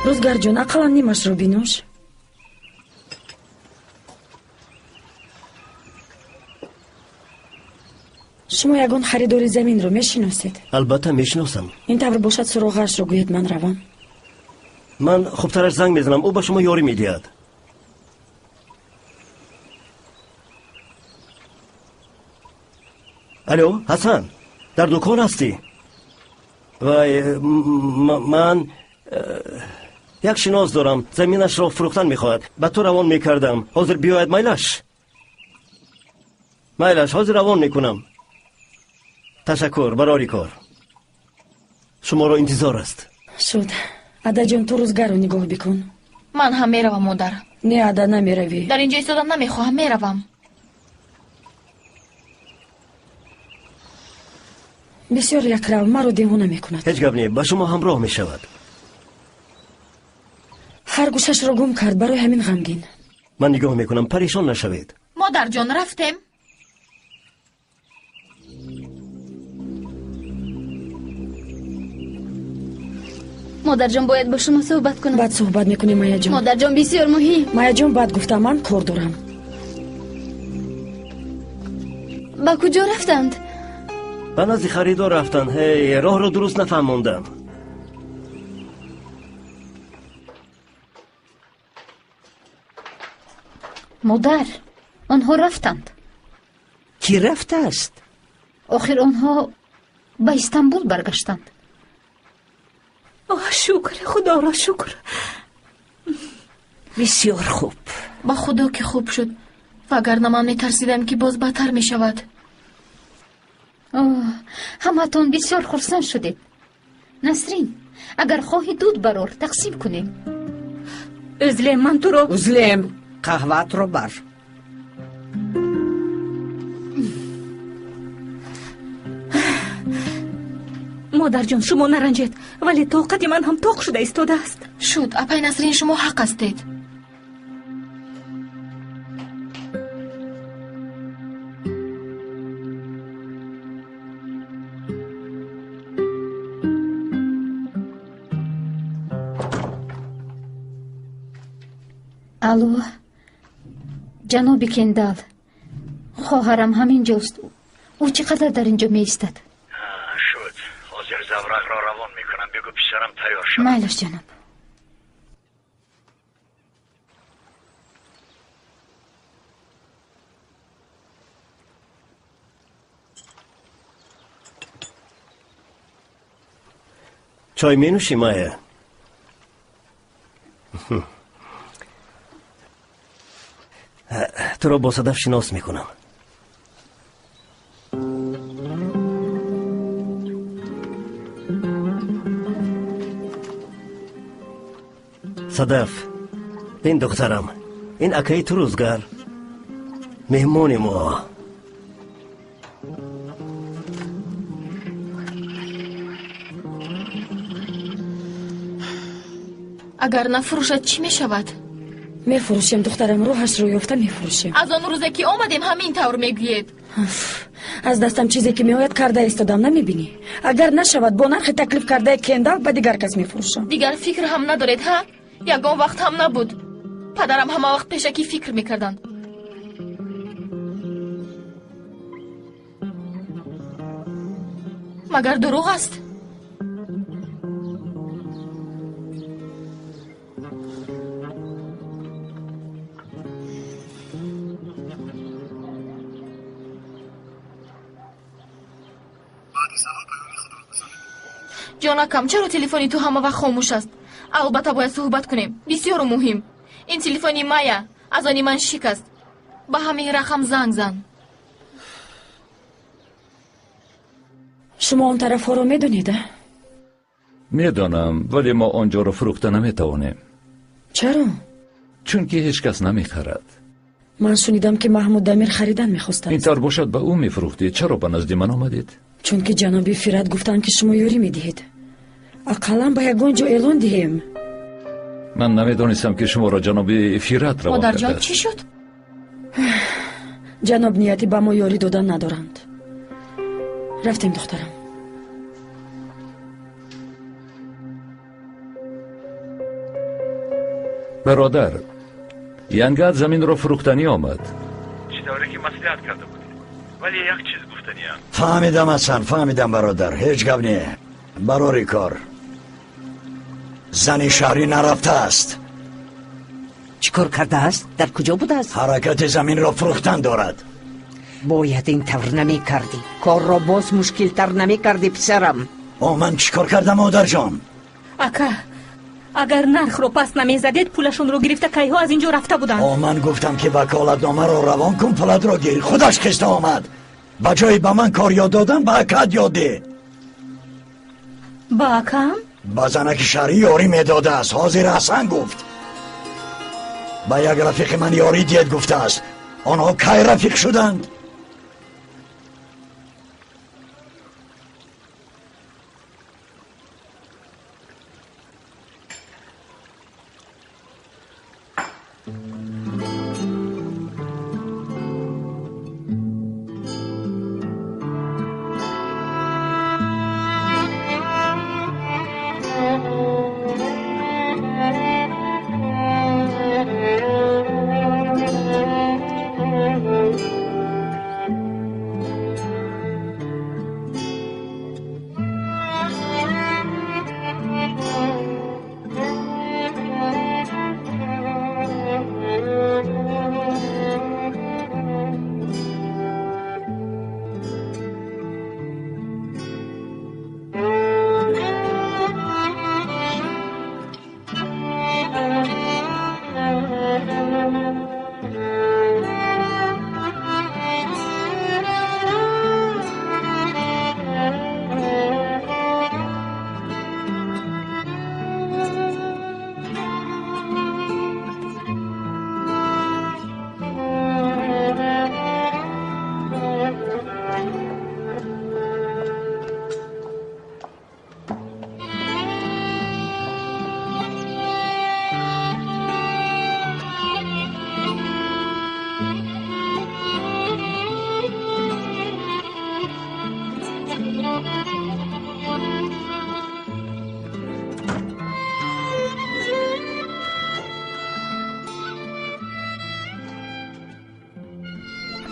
Рӯзгарҷон, ақаллан нимашро бинӯш. Шумо ягон харидори заминро мешиносед? Албатта мешиносам. Ин тавр бошад, суроғаашро гӯед, ман равам. Ман хубтараш занг мезанам, ӯ ба шумо ёрӣ медиҳад. Алло, Ҳасан, дар дукон ҳастӣ? Вай, ман як шинос дорам, заминашро фурӯхтан мехоҳад. Ба ту равон мекардам. Ҳозир биёяд, майлаш? Майлаш, ҳозир равон мекунам. Ташаккур, барори кор. Шуморо интизор аст. Шуд. Адаҷон, ту рӯзгарро нигоҳ бикун. Ман ҳам меравам, модар. Не, Ада, намеравӣ. Дар ин ҷо истодан намехоҳам, меравам. Бисёр якрав, маро девона мекунад. Ҳеҷ гап не, ба шумо ҳамроҳ мешавад. Харгӯшашро гум кард, барои ҳамин ғамгин. Ман нигоҳ мекунам, парешон нашавед. Модарҷон, рафтем. Модарҷон, бояд бо шумо суҳбат кунам. Баъд суҳбат мекунем, Майяҷон. Модарҷон, бисёр муҳим. Майяҷон, баъд гуфтам, ман кор дорам. Ба куҷо рафтанд? Ба назди харидор рафтанд. Ҳей, роҳро дуруст нафаҳмондам. Модар, онҳо рафтанд. Кӣ рафтааст? Охир онҳо ба Истанбул баргаштанд. Оҳ, шукр, худоро шукр. Бисёр хуб. Ба худо ки хуб шуд, вагарна ман метарсидам, ки боз бадтар мешавад. Оҳ, ҳамаатон бисёр хурсанд шудед. Насрин, Агар хоҳӣ дуд барор, тақсим кунем. Ӯзлем, ман туро. Ӯзлем, қаҳваатро бар. Модарҷон, шумо наранҷед, вале тоқати ман ҳам тоқ шуда истодааст. Шуд, апай Насрин, шумо ҳақ ҳастед. Алло, ҷаноби Кендал, хоҳарам ҳамин ҷост. Ӯ чӣ қадар дар ин ҷо меистад? Шуд, ҳозир заврақро равон мекунам. Бигӯ писарам тайёр шавад. Майлаш, ҷаноб. Чой менӯшӣ, Майя? Туро бо Садаф шинос мекунам. Садаф, ин духтарам, ин акаи ту рӯзгар, меҳмони мо. Агар нафурӯшад, чӣ мешавад? Мефурӯшем, духтарам, роҳашро ёфта мефурӯшем. Аз он рӯзе ки омадем ҳамин тавр мегӯед. Аз дастам чизе ки меояд карда истодам, намебинӣ? Агар нашавад, бо нархи таклиф кардаи Кендал ба дигар кас мефурӯшам. Дигар фикр ҳам надоред, ҳа? Ягон вақт ҳам набуд. Падарам ҳама вақт пешакӣ фикр мекарданд. Магар дурӯғ аст? Ҷонакам, чаро телефони ту ҳама вақт хомӯш аст? Албатта бояд суҳбат кунем. Бисёр муҳим. Ин телефони Майя, аз они ман шикаст. Ба ҳамин рақам занг зан. Шумо он тарафҳоро медонед, а? Медонам, вале мо он ҷоро фурӯхта наметавонем. Чаро? Чунки ҳеҷ кас намехарад. Ман шунидам, ки Маҳмуд Дамир харидан мехостааст. Ин тавр бошад, ба ӯ мефурӯхтед. Чаро ба назди ман омадед? Чунки ҷаноби Фират гуфтанд, ки шумо ёрӣ медиҳед. Ақаллан ба ягон ҷо эълон диҳем. Ман намедонистам, ки шуморо ҷаноби Фират равон Модарҷон, кардааст. чӣ шуд? Ҷаноб нияти ба мо ёрӣ додан надоранд. Рафтем, духтарам. Бародар, янгаат заминро фурӯхтанӣ омад. Чӣ тавре ки маслиҳат карда будед, вале як чиз гуфтаниам. Фаҳмидам, Ҳасан, фаҳмидам, бародар. Ҳеҷ гап не. Барори кор. Зани шаҳрӣ нарафтааст. Чӣ кор кардааст? Дар куҷо будааст? Ҳаракати заминро фурӯхтан дорад. Бояд ин тавр намекардӣ. Корро боз мушкилтар намекардӣ, писарам. О, ман чӣ кор кардам, модарҷон? Ака, агар нархро пас намезадед, пулашонро гирифта кайҳо аз ин ҷо рафта буданд. О, ман гуфтам, ки ваколатномаро равон кун, пулатро гир. Худаш хиста омад. Ба ҷои ба ман кор ёд додан, ба акат ёд деҳ. Ба акам? Ба занаки шаҳрӣ ёрӣ медодааст. Ҳозир Ҳасан гуфт. Ба як рафиқи ман ёрӣ диҳед гуфтааст. Онҳо кай рафиқ шуданд?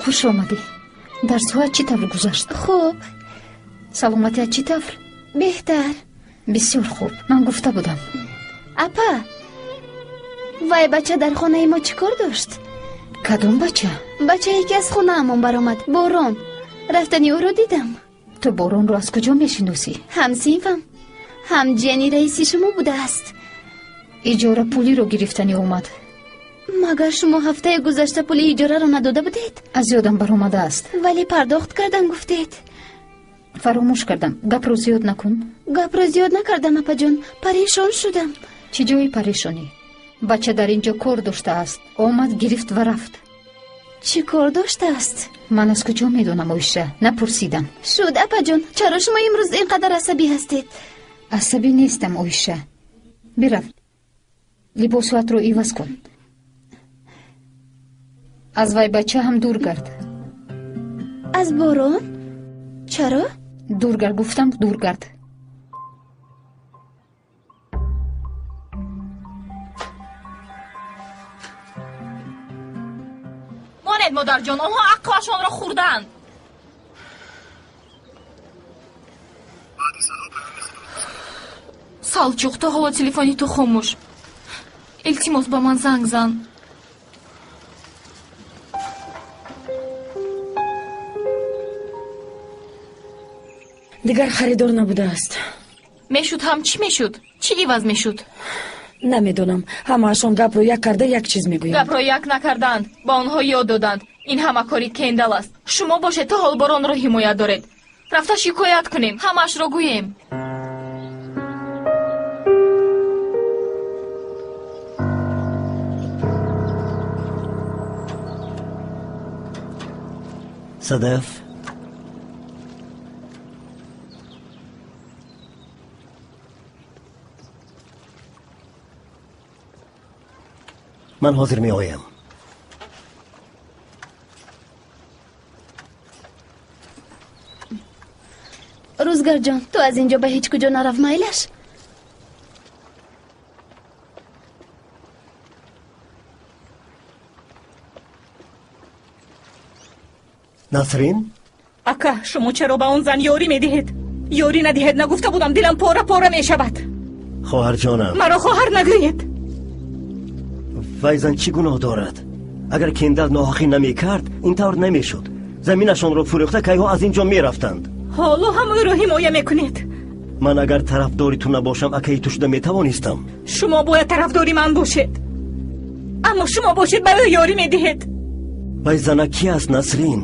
Хуш омадӣ. Дарсҳоят чӣ тавр гузашт? Хуб. Саломатият чӣ тавр? Беҳтар. Бисёр хуб. Ман гуфта будам. Апа, вай бача дар хонаи мо чӣ кор дошт? Кадом бача? Бачае ки аз хонаамон баромад. Борон. Рафтани ӯро дидам. Ту Боронро аз куҷо мешиносӣ? Ҳамсинфам, ҳам ҷияни раиси шумо будааст. Иҷора пулиро гирифтанӣ омад. Магар шумо ҳафтаи гузашта пули иҷораро надода будед? Аз ёдам баромадааст. Вале пардохт кардам гуфтед. Фаромӯш кардам. Гапро зиёд накун. Гапро зиёд накардам, апаҷон. Парешон шудам. Чӣ ҷои парешонӣ? Бача дар ин ҷо кор доштааст. Омад, гирифт ва рафт. Чӣ кор доштааст? Ман аз куҷо медонам, Оиша? Напурсидам. Шуд, апаҷон. Чаро шумо имрӯз ин қадар асабӣ ҳастед? Асабӣ нестам, Оиша. Бирав, либосҳоятро иваз кун. Аз вай бача ҳам дур гард. Аз Борон? Чаро? Дур гард гуфтам, дур гард. Монед, модарҷон, онҳо ақлашонро хӯрдаанд. Салчуқ, то ҳоло телефони ту хомӯш. Илтимос, ба ман занг зан. Дигар харидор набудааст. Мешуд ҳам чӣ мешуд? Чӣ иваз мешуд? Намедонам. Ҳамаашон гапро як карда як чиз мегӯянд. Гапро як накарданд, ба онҳо ёд доданд. Ин ҳама кори Кендал аст. Шумо бошед то ҳол Боронро ҳимоят доред. Рафта шикоят кунем, ҳамаашро гӯем. Садаф, ман ҳозир меоям. Рӯзгарҷон, ту аз ин ҷо ба ҳеҷ куҷо нарав, майлаш? Насрин? Ака, шумо чаро ба он зан ёрӣ медиҳед? Ёрӣ надиҳед, нагуфта будам, дилам пора пора мешавад. Хоҳарҷонам. Маро хоҳар нагӯед. Вай зан чӣ гуноҳ дорад? Агар Кендал ноҳақӣ намекард, ин тавр намешуд. Заминашонро фурӯхта кайҳо аз ин ҷо мерафтанд. Ҳоло ҳам ӯро ҳимоя мекунед. Ман агар тарафдори ту набошам, акаи ту шуда метавонистам. Шумо бояд тарафдори ман бошед. Аммо шумо бошед ба ӯ ёрӣ медиҳед. Вай зана ки аст, Насрин?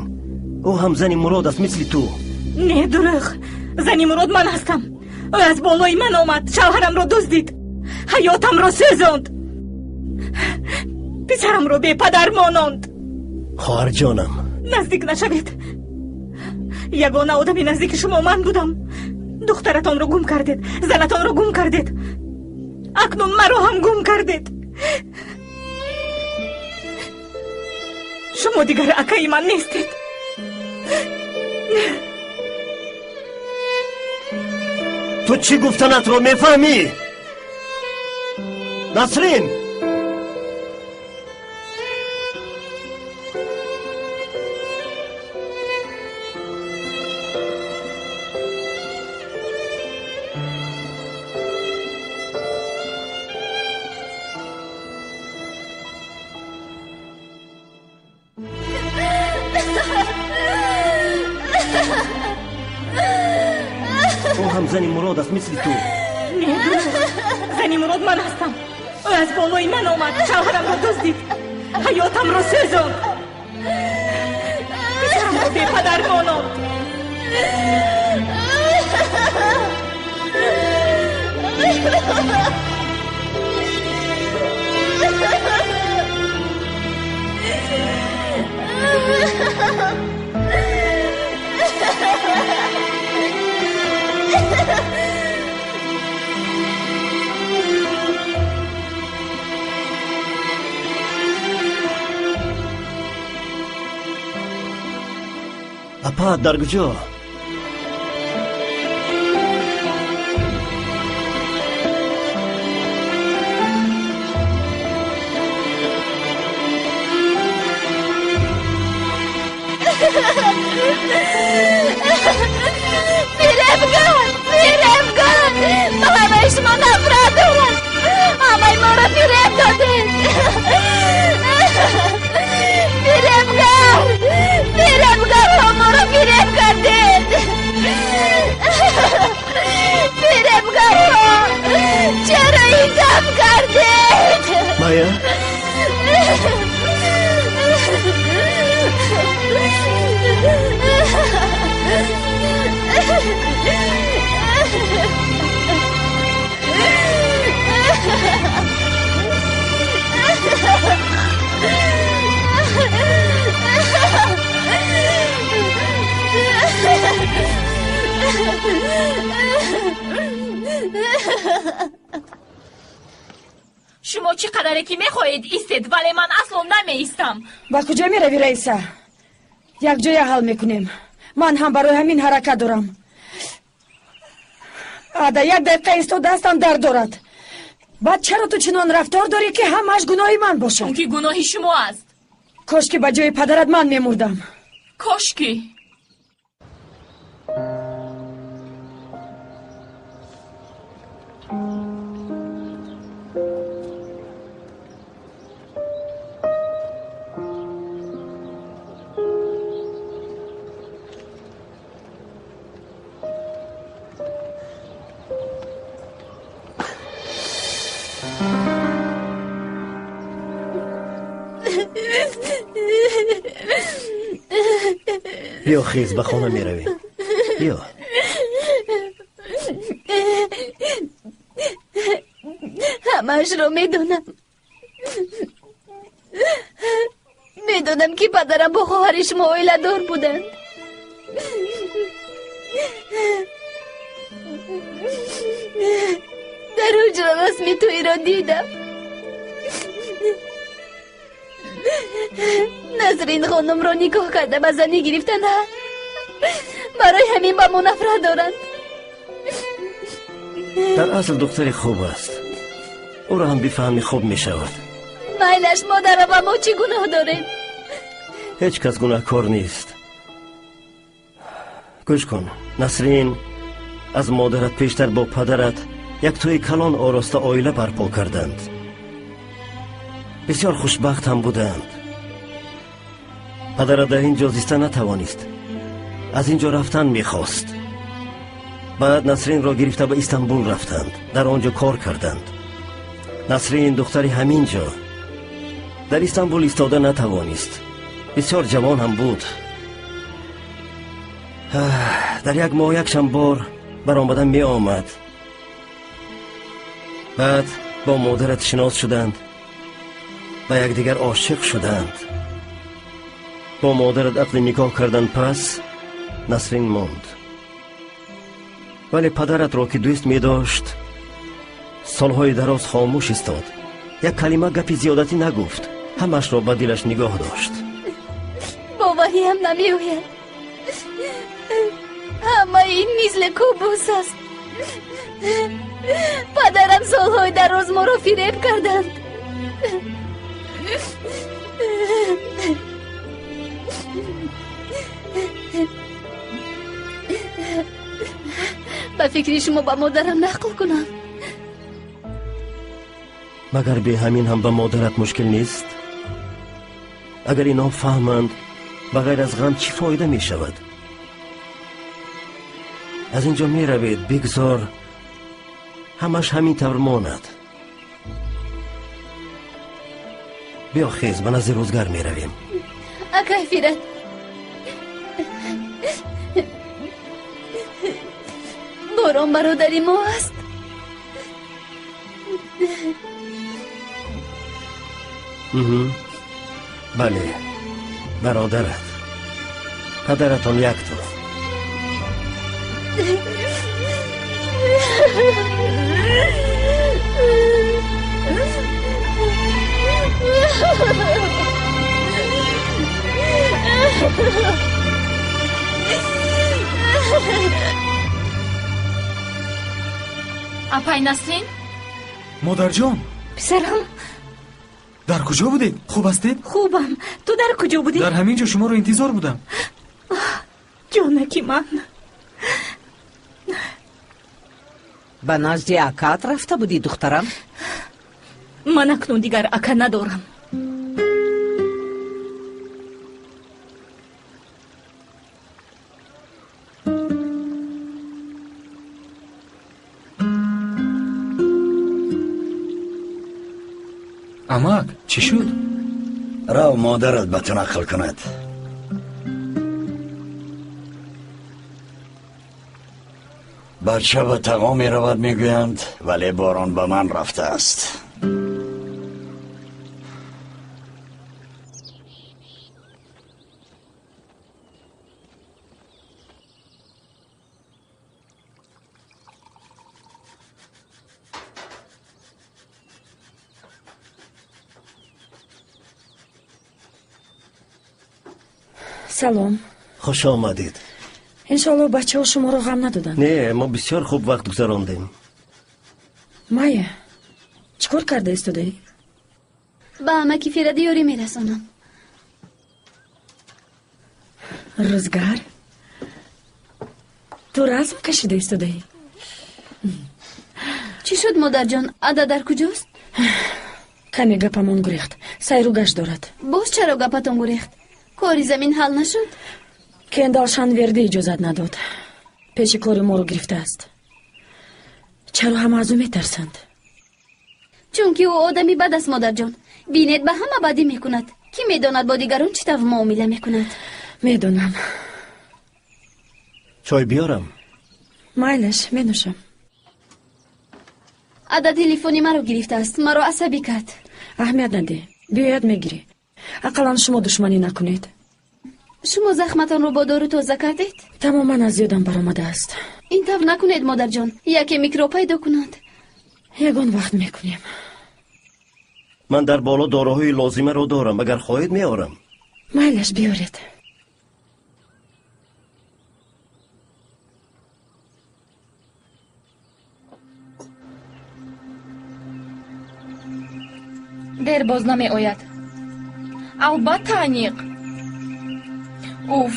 Ӯ ҳам зани Мурод аст, мисли ту. Не, дурӯғ. Зани Мурод ман ҳастам. Ӯ аз болои ман омад, шавҳарамро дуздид, ҳаётамро сӯзонд, писарамро бепадар мононд. Хоҳарҷонам, наздик нашавед. Ягона одами наздики шумо ман будам. Духтаратонро гум кардед, занатонро гум кардед, акнун маро ҳам гум кардед. Шумо дигар акаи ман нестед. Ту чӣ гуфтанатро мефаҳмӣ? Насрин! Ӯ ҳам зани Мурод аст, мисли ту. Не, дурӯғ. Зани Мурод ман ҳастам. Ӯ аз болои ман омад, шавҳарамро дуздид, ҳаётамро сӯзонд, писарамро бепадар мононд. Апа, дар куҷо? Ая? Шумо чӣ қадаре ки мехоҳед истед, вале ман асло намеистам. Ба куҷо меравӣ, Раиса? Якҷоя ҳал мекунем. Ман ҳам барои ҳамин ҳаракат дорам. Ада як дақиқа истодаастам дард дорад. Баъд чаро ту чунон рафтор дорӣ, ки ҳамааш гуноҳи ман бошад? Чунки гуноҳи шумо аст. Кошки ба ҷои падарат ман мемурдам. Кошки. Биё, хез, ба хона меравем. Биё. Ҳамаашро медонам. Медонам, ки падарам бо хоҳари шумо оиладор буданд. Дар ҳуҷра расми тӯйро дидам. Насрин хонумро никоҳ карда ба занӣ гирифтанд. Барои ҳамин ба мо нафрат доранд. Дар асл духтари хуб аст. Ӯро ҳам бифаҳмӣ хуб мешавад. Майлаш, модарам, ба мо чӣ гуноҳ дорем? Ҳеҷ кас гунаҳкор нест. Гӯш кун, Насрин аз модарат пештар бо падарат як тӯи калон ороста оила барпо карданд. Бисёр хушбахт ҳам буданд. Падарат дар ин ҷо зиста натавонист. Аз ин ҷо рафтан мехост. Баъд Насринро гирифта ба Истанбул рафтанд. Дар он ҷо кор карданд. Насрин духтари ҳамин ҷо дар Истанбул истода натавонист. Бисёр ҷавон ҳам буд. Дар як моҳ якчанд бор баромада меомад. Баъд бо модарат шинос шуданд. Ба якдигар ошиқ шуданд. Бо модарат ақди никоҳ кардан пас Насрин монд. Вале падаратро ки дӯст медошт, солҳои дароз хомӯш истод. Як калима гапи зиёдатӣ нагуфт. Ҳамашро ба дилаш нигоҳ дошт. Бовариам намеояд. Ҳамаи ин мисли кобус аст. Падарам солҳои дароз моро фиреб карданд. Ба фикри шумо ба модарам нақл кунам? Магар бе ҳамин ҳам ба модарат мушкил нест? Агар инҳо фаҳманд, ба ғайр аз ғам чӣ фоида мешавад? Аз ин ҷо меравед, бигзор ҳамаш ҳамин тавр монад. Биё хез, ба назди рӯзгар меравем. Акай Фират, борон бародари мо аст. Бале, бародарат. Падаратон якто. Апай Насрин? Модарҷон! Писарам! Дар куҷо будед? Хуб ҳастед? Хубам. Ту дар куҷо будӣ? Дар ҳамин ҷо шуморо интизор будам. Ҷонаки ман. Ба назди акаат рафта будӣ, духтарам? Ман акнун дигар ака надорам. Амак, чӣ шуд? Рав модарат ба ту нақл кунад. Бача ба тағо меравад, мегӯянд, вале борон ба ман рафтааст. Салом. Хуш омадед. Иншоалло бачаҳо шуморо ғам надоданд. Не, мо бисёр хуб вақт гузарондем. Майя, чӣ кор карда истодаӣ? Ба амаки Фиради ёрӣ мерасонам. Рӯзгар, ту расм кашида истодаӣ? Чӣ шуд, модарҷон? Ада дар куҷост? Каме гапамон гурехт. Сайру гашт дорад. Боз чаро гапатон гурехт? Кори замин ҳал нашуд? Кендал Шанверди иҷозат надод. Пеши кори моро гирифтааст. Чаро ҳама аз ӯ метарсанд? Чунки ӯ одами бад аст, модарҷон. Бинед, ба ҳама бадӣ мекунад. Кӣ медонад бо дигарон чӣ тавр муомила мекунад? Медонам. Чой биёрам? Майлаш, менӯшам. Ада телефони маро гирифтааст. Маро асабӣ кард. Аҳамият надеҳ. Биёяд мегирӣ. Ақаллан шумо душманӣ накунед. Шумо захматонро бо дору тоза кардед? Тамоман аз ёдам баромадааст. Ин тавр накунед, модарҷон. Яке микроб пайдо кунад. Ягон вақт мекунем. Ман дар боло доруҳои лозимаро дорам. Агар хоҳед меорам. Майлаш, биёред. Дер боз намеояд. Албатта, аниқ. Уф,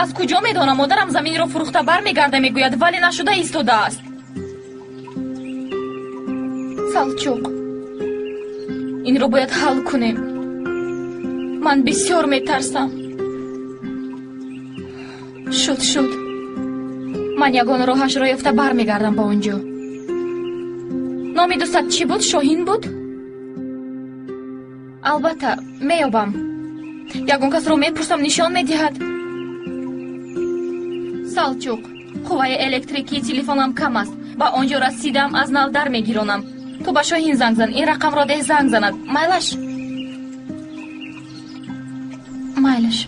аз куҷо медонам? Модарам заминро фурӯхта бармегарда мегӯяд, вале нашуда истодааст. Салчуқ, инро бояд ҳал кунем. Ман бисёр метарсам. Шуд, шуд. Ман ягон роҳашро ёфта бармегардам ба он ҷо. Номи дӯстат чӣ буд? Шоҳин буд? Албатта, меёбам. Ягон касро мепурсам, нишон медиҳад. Салчуқ, қувваи электрикии телефонам кам аст. Ба он ҷо расидам, аз нав дар мегиронам. Ту ба Шоҳин занг зан, ин рақамро деҳ, занг занад. Майлаш? Майлаш.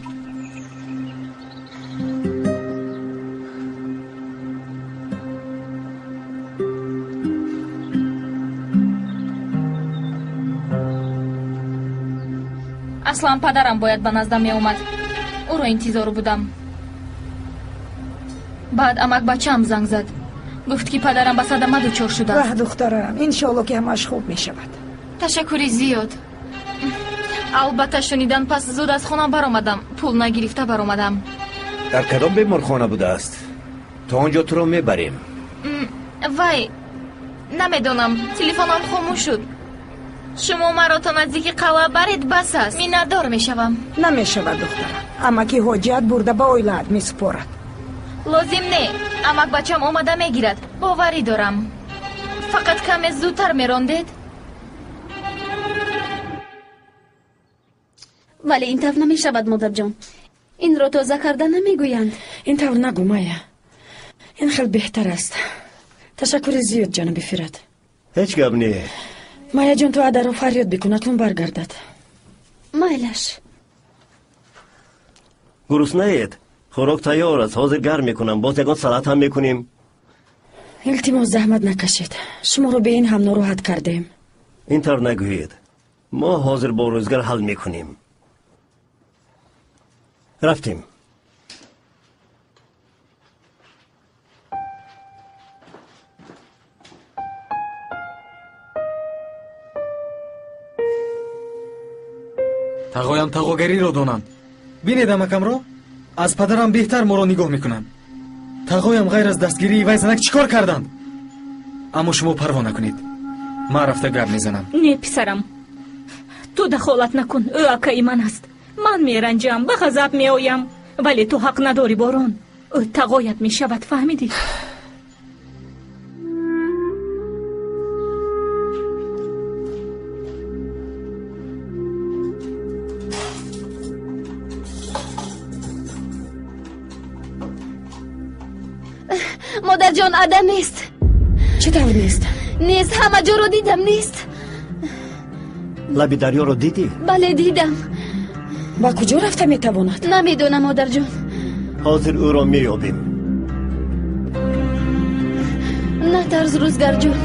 Аслан падарам бояд ба наздам меомад. Ӯро интизор будам. Баъд амак бачаам занг зад. Гуфт, ки падарам ба садама дучор шудааст. Ваҳ, духтарам, иншоалло ки ҳамааш хуб мешавад. Ташаккури зиёд. Албатта, шунидан пас зуд аз хона баромадам. Пул нагирифта баромадам. Дар кадом беморхона будааст? То он ҷо туро мебарем. Вай, намедонам, телефонам хомӯш шуд. Шумо маро то наздики қалъа баред, бас аст. Миннатдор мешавам. Намешавад, духтарам. Амаки ҳоҷият бурда ба оилаат месупорад. Лозим не. Амак бачам омада мегирад. Боварӣ дорам. Фақат каме зудтар мерондед. Вале ин тавр намешавад, модарҷон. Инро тоза карда намегӯянд. Ин тавр нагӯ, Майя. Ин хел беҳтар аст. Ташаккури зиёд, ҷаноби Фират. Ҳеҷ гап не. Майяҷон, ту адаро фарёд бикун, акнун баргардад. Майлаш. Гуруснаед? Хӯрок тайёр аст, ҳозир гарм мекунам. Боз ягон салат ҳам мекунем. Илтимос, заҳмат накашед. Шуморо бе ин ҳам нороҳат кардем. Ин тавр нагӯед. Мо ҳозир бо рӯзгар ҳал мекунем. Рафтем. Тағоям тағогариро донанд. Бинед амакамро, аз падарам беҳтар моро нигоҳ мекунанд. Тағоям ғайр аз дастгирии вай занак чӣ кор карданд? Аммо шумо парво накунед. Ман рафта гап мезанам. Не, писарам, ту дахолат накун. Ӯ акаи ман аст. Ман меранҷам, ба ғазаб меоям, вале ту ҳақ надорӣ, Борон. Ӯ тағоят мешавад, фаҳмидӣ? Модарҷон, Ада нест. Чӣ тавр нест? Нест, ҳама ҷоро дидам, нест. Лаби дарёро дидӣ? Бале, дидам. Ба куҷо рафта метавонад? Намедонам, модарҷон. Ҳозир ӯро меёбем. Натарс, Рӯзгарҷон.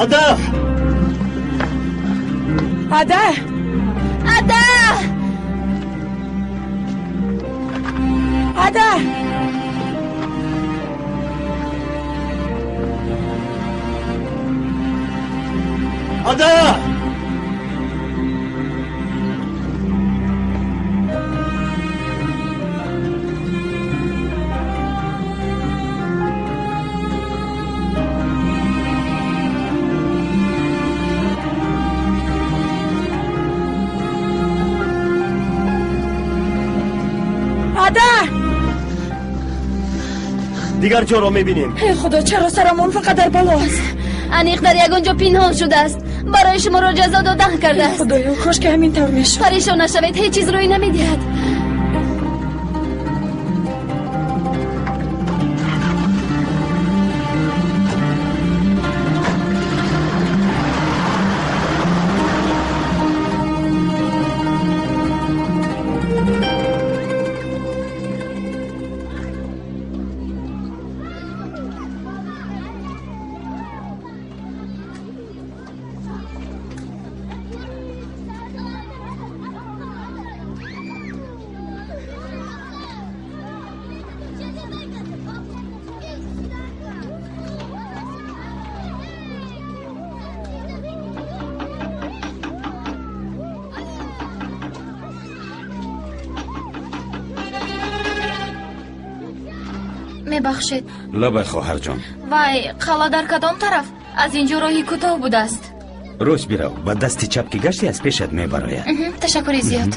Ада! Ада! Ада! Ада! Ада! Ада! Дигар ҷоро мебинем. Эй Худо, чаро сарамон фақат дар бало аст? Аниқ дар ягон ҷо пинҳон шудааст. Барои шуморо ҷазо додан кардааст. Худоё, кош ки ҳамин тавр мешуд. Парешон нашавед, ҳеҷ чиз рӯй намедиҳад. Мебахшед. Лабай, хоҳарҷон. Вай, қалъа дар кадом тараф? Аз ин ҷо роҳи кӯтоҳ будааст. Рост бирав, ба дасти чап ки гашти аз пешат мебарояд. Ташаккури зиёд.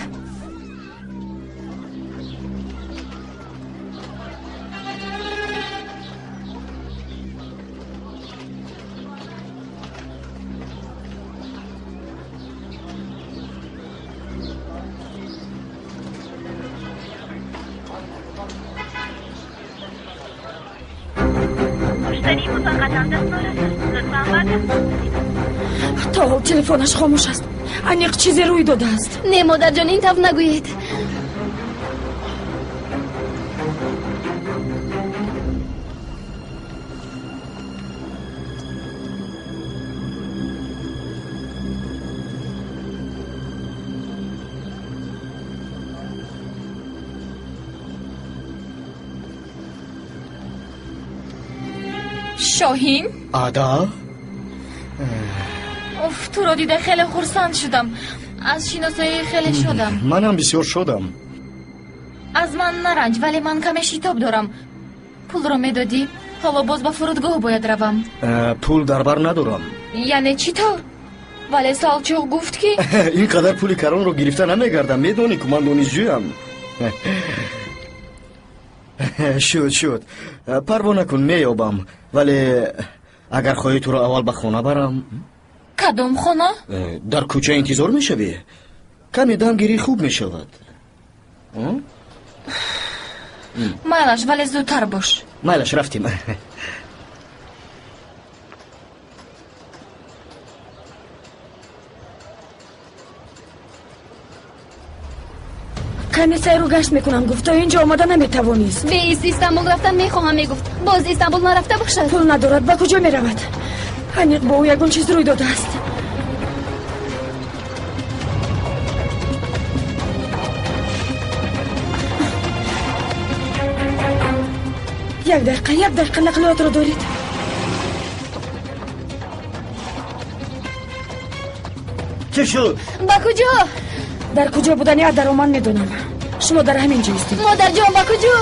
То ҳол телефонаш хомӯш аст. Аниқ чизе рӯй додааст. Не, модарҷон, ин тавр нагӯед. Шоҳин? Ада? Уф, туро дида хеле хурсанд шудам. Аз шиносоӣ хеле шодам. Манам бисёр шодам. Аз ман наранҷ, вале ман каме шитоб дорам. Пулро медодӣ? Ҳоло боз ба фурудгоҳ бояд равам. Пул дар бар надорам. Яъне чӣ тавр? Вале Салчуқ гуфт ки ин қадар пули каронро гирифта намегардам. Медонӣ ку ман донишҷӯям. Шуд, шуд. Парво накун, меёбам. Вале агар хоҳӣ туро аввал ба хона барам. Кадом хона? Дар кӯча интизор мешавӣ? Каме дамгирӣ хуб мешавад. Майлаш, вале зудтар бош. Майлаш, рафтем. Каме сайру гашт мекунам, гуфт, то ин ҷо омада наметавонист. Беист, Истанбул рафтан мехоҳам, мегуфт. Боз Истанбул нарафта бошад. Пул надорад, ба куҷо меравад? Аниқ бо ӯ ягон чиз рӯй додааст. Як дақиқа, як дақиқа нақлиётро доред. Чӣ шуд? Ба куҷо? Дар куҷо будани Адаро ман медонам. Шумо дар ҳамин ҷо истед. Модарҷон, ба куҷо?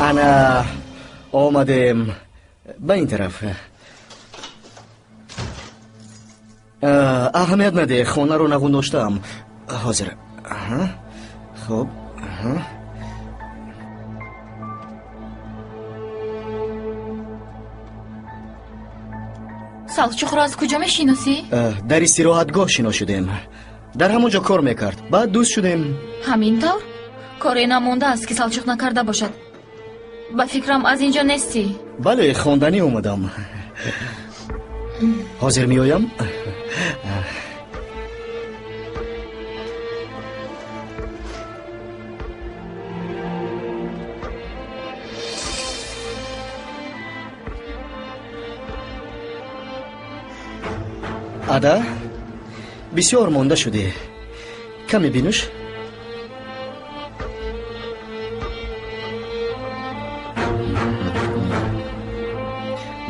Ана омадем ба ин тараф. Аҳамият надеҳ, хонаро нағун доштаам. Ҳозир. Хуб. Салчуқро аз куҷо мешиносӣ? Дар истироҳатгоҳ шинос шудем. Дар ҳамон ҷо кор мекард. Баъд дӯст шудем. Ҳамин тавр? Коре намондааст ки Салчуқ накарда бошад. Ба фикрам аз ин ҷо нестӣ. Бале, хонданӣ омадам. Ҳозир меоям. Ада, бисёр монда шудӣ. Каме бинӯш.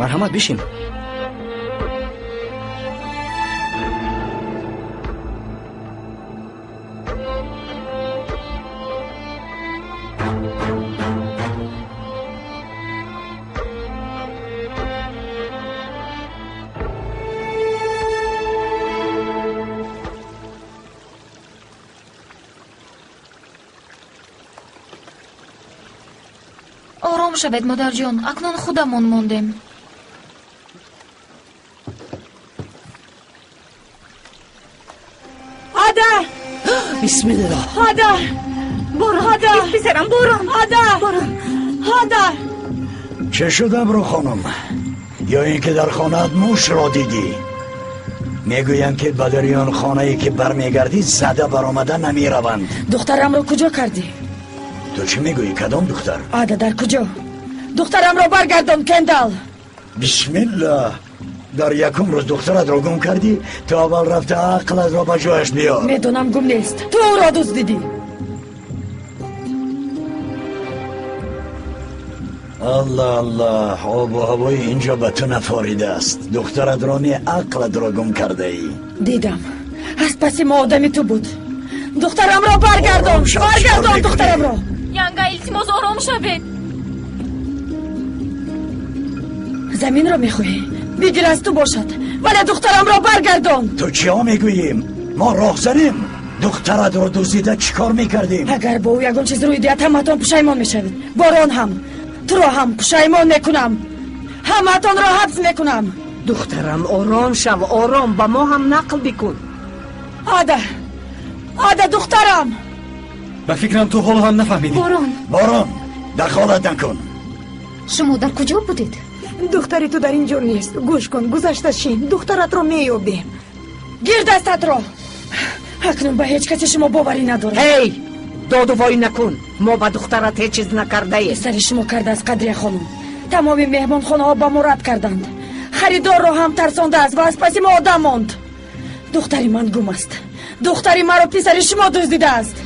Марҳамат, бишин. Ором шавед, модарҷон, акнун худамон мондем. Ада! Бисмиллоҳ. Ада! Борон! Ада! Писарам, борон! Ада! Борон! Ада! Чӣ шуд, Абру хонум? Ё ин ки дар хонаат мушро дидӣ? Мегӯянд ки ба дарён хонае ки бармегардӣ зада баромада намераванд. Духтарамро куҷо кардӣ? Ту чӣ мегӯӣ? Кадом духтар? Ада дар куҷо? Духтарамро баргардон, Кендал! Бисмиллоҳ! Дар якум рӯз духтаратро гум кардӣ? Ту аввал рафта ақлатро ба ҷояш биёр. Медонам гум нест. Ту ӯро дуздидӣ. Аллоҳ, аллоҳ, обу ҳавои инҷо ба ту нафоридааст. Духтаратро не, ақлатро гум кардаӣ. Дидам, аз паси мо одами ту буд. Духтарамро баргардон, баргардон духтарамро. Янга, илтимос, ором шавед. Заминро мехоҳӣ? Бигир, аз ту бошад, вале духтарамро баргардон. Ту чиҳо мегӯӣ? Мо роҳзанем. Духтаратро дуздида чӣ кор мекардем? Агар бо ӯ ягон чиз рӯй диҳад, ҳамаатон пушаймон мешавед. Борон ҳам, туро ҳам пушаймон мекунам. Ҳамаатонро ҳабс мекунам. Духтарам, ором шав, ором, ба мо ҳам нақл бикун. Ада, Ада, духтарам. Ба фикрам ту ҳоло ҳам нафаҳмидӣ. Борон, Борон, дахолат накун. Шумо дар куҷо будед? Духтари ту дар ин ҷо нест. Гӯш кун, гузашта шин, духтаратро меёбем. Гир дастатро. Акнун ба ҳеҷ касе шумо боварӣ надорам. Ҳей, доду вой накун. Мо ба духтарат ҳеҷ чиз накардаем. Писари шумо кардааст, Қадрия хонум. Тамоми меҳмонхонаҳо ба мо рад карданд. Харидорро ҳам тарсондааст ва аз паси мо одам монд. Духтари ман гум аст. Духтари маро писари шумо дуздидааст.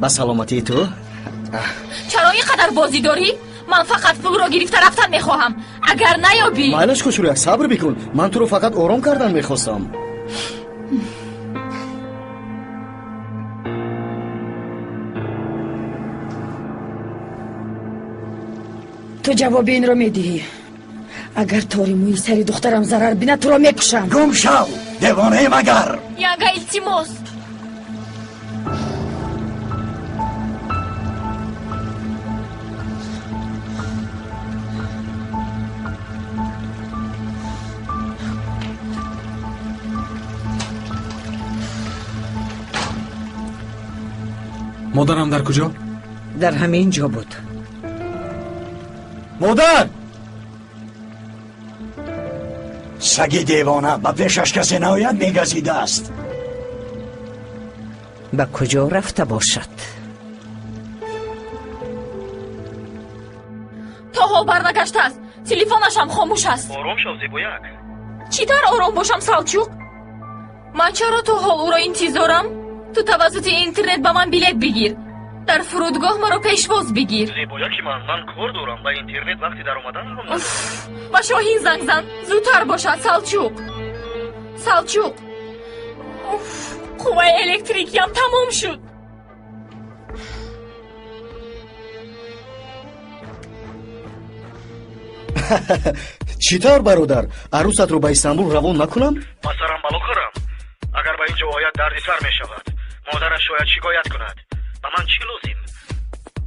Ба саломатии ту. Чаро ин қадар бозӣ дорӣ? Ман фақат пулро гирифта рафтан мехоҳам. Агар наёбӣ. Майлаш, хушрӯяк, сабр бикун. Ман туро фақат ором кардан мехостам. Ту ҷавоби инро медиҳӣ. Агар тори мӯи сари духтарам зарар бинад, туро мекушам. Гум шав, девонаи магар. Янга, илтимос. Модарам дар куҷо? Дар ҳамин ҷо буд. Модар! Саги девона ба пешаш касе наояд, мегазидааст. Ба куҷо рафта бошад? То ҳол барнагаштааст. Телефонашам хомӯш аст. Ором шав, Зебояк. Чӣ тавр ором бошам, Салчуқ? Ман чаро то ҳол ӯро интизорам? Ту тавассути интернет ба ман билет бигир. Дар фурудгоҳ маро пешвоз бигир. Зебояки ман, ман кор дорам. Ба интернет вақти даромадан ҳам надорам. Ба Шоҳин занг зан. Зудтар бошад, Салчуқ. Салчуқ. Уф, қувваи электрикиям тамом шуд. Чӣ тавр, бародар? Арӯсатро ба Истанбул равон накунам? Ба сарам бало хӯрам. Агар ба ин ҷо ояд, дардисар мешавад. Модараш шояд шикоят кунад. Ба ман чӣ лозим?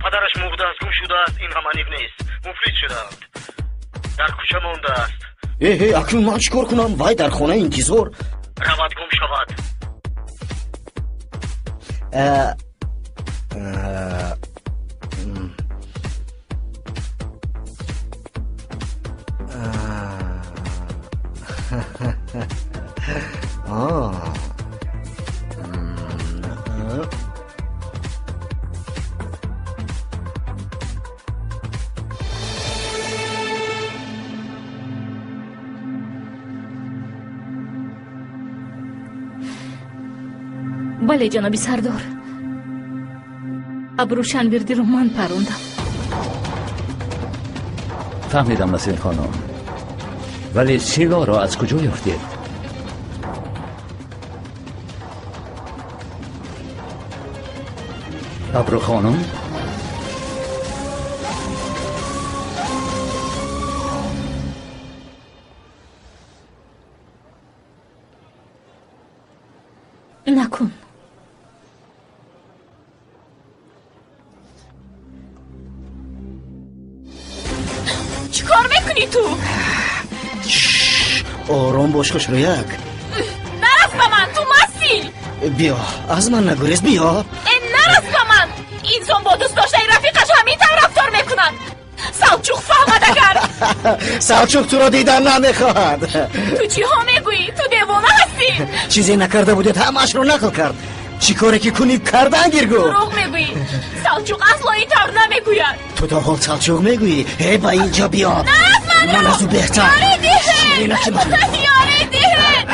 Падараш мурдааст, гум шудааст, ин ҳам аниқ нест. Муфлис шудаанд. Дар кӯча мондааст. Э, акнун ман чӣ кор кунам? Вай дар хона интизор. Равад, гум шавад. Бале, ҷаноби сардор, Абрӯшанвирдиро ман парондам. Фаҳмидам, Насрин хонум, вале силоҳро аз куҷо ёфтед? Абру хонум, накун. Чӣ кор мекунӣ ту? Ором бош, хушрӯяк. Нарас ба ман, ту мастӣ. Биё, аз ман нагурез, биё. Э, нарас ба ман. Инсон бо дӯст доштаи рафиқаш ҳамин тавр рафтор мекунад. Салчуқ фаҳмад агар. Салчуқ туро дидан намехоҳад. Ту чиҳо мегӯӣ? Ту девона ҳастӣ. Чизе накарда будед, ҳамаашро нақл кард. Чӣ коре ки кунӣ, кардан гир, гуфт. Дурӯғ мегӯӣ. Салчуқ асло ин тавр намегӯяд. Ту то ҳол Салчуқ мегӯӣ? Э, ба ин ҷо биё. Нарас манро. Ман аз ӯ беҳтар. Ёрӣ диҳед. Ширинаки ман. Ёрӣ диҳед.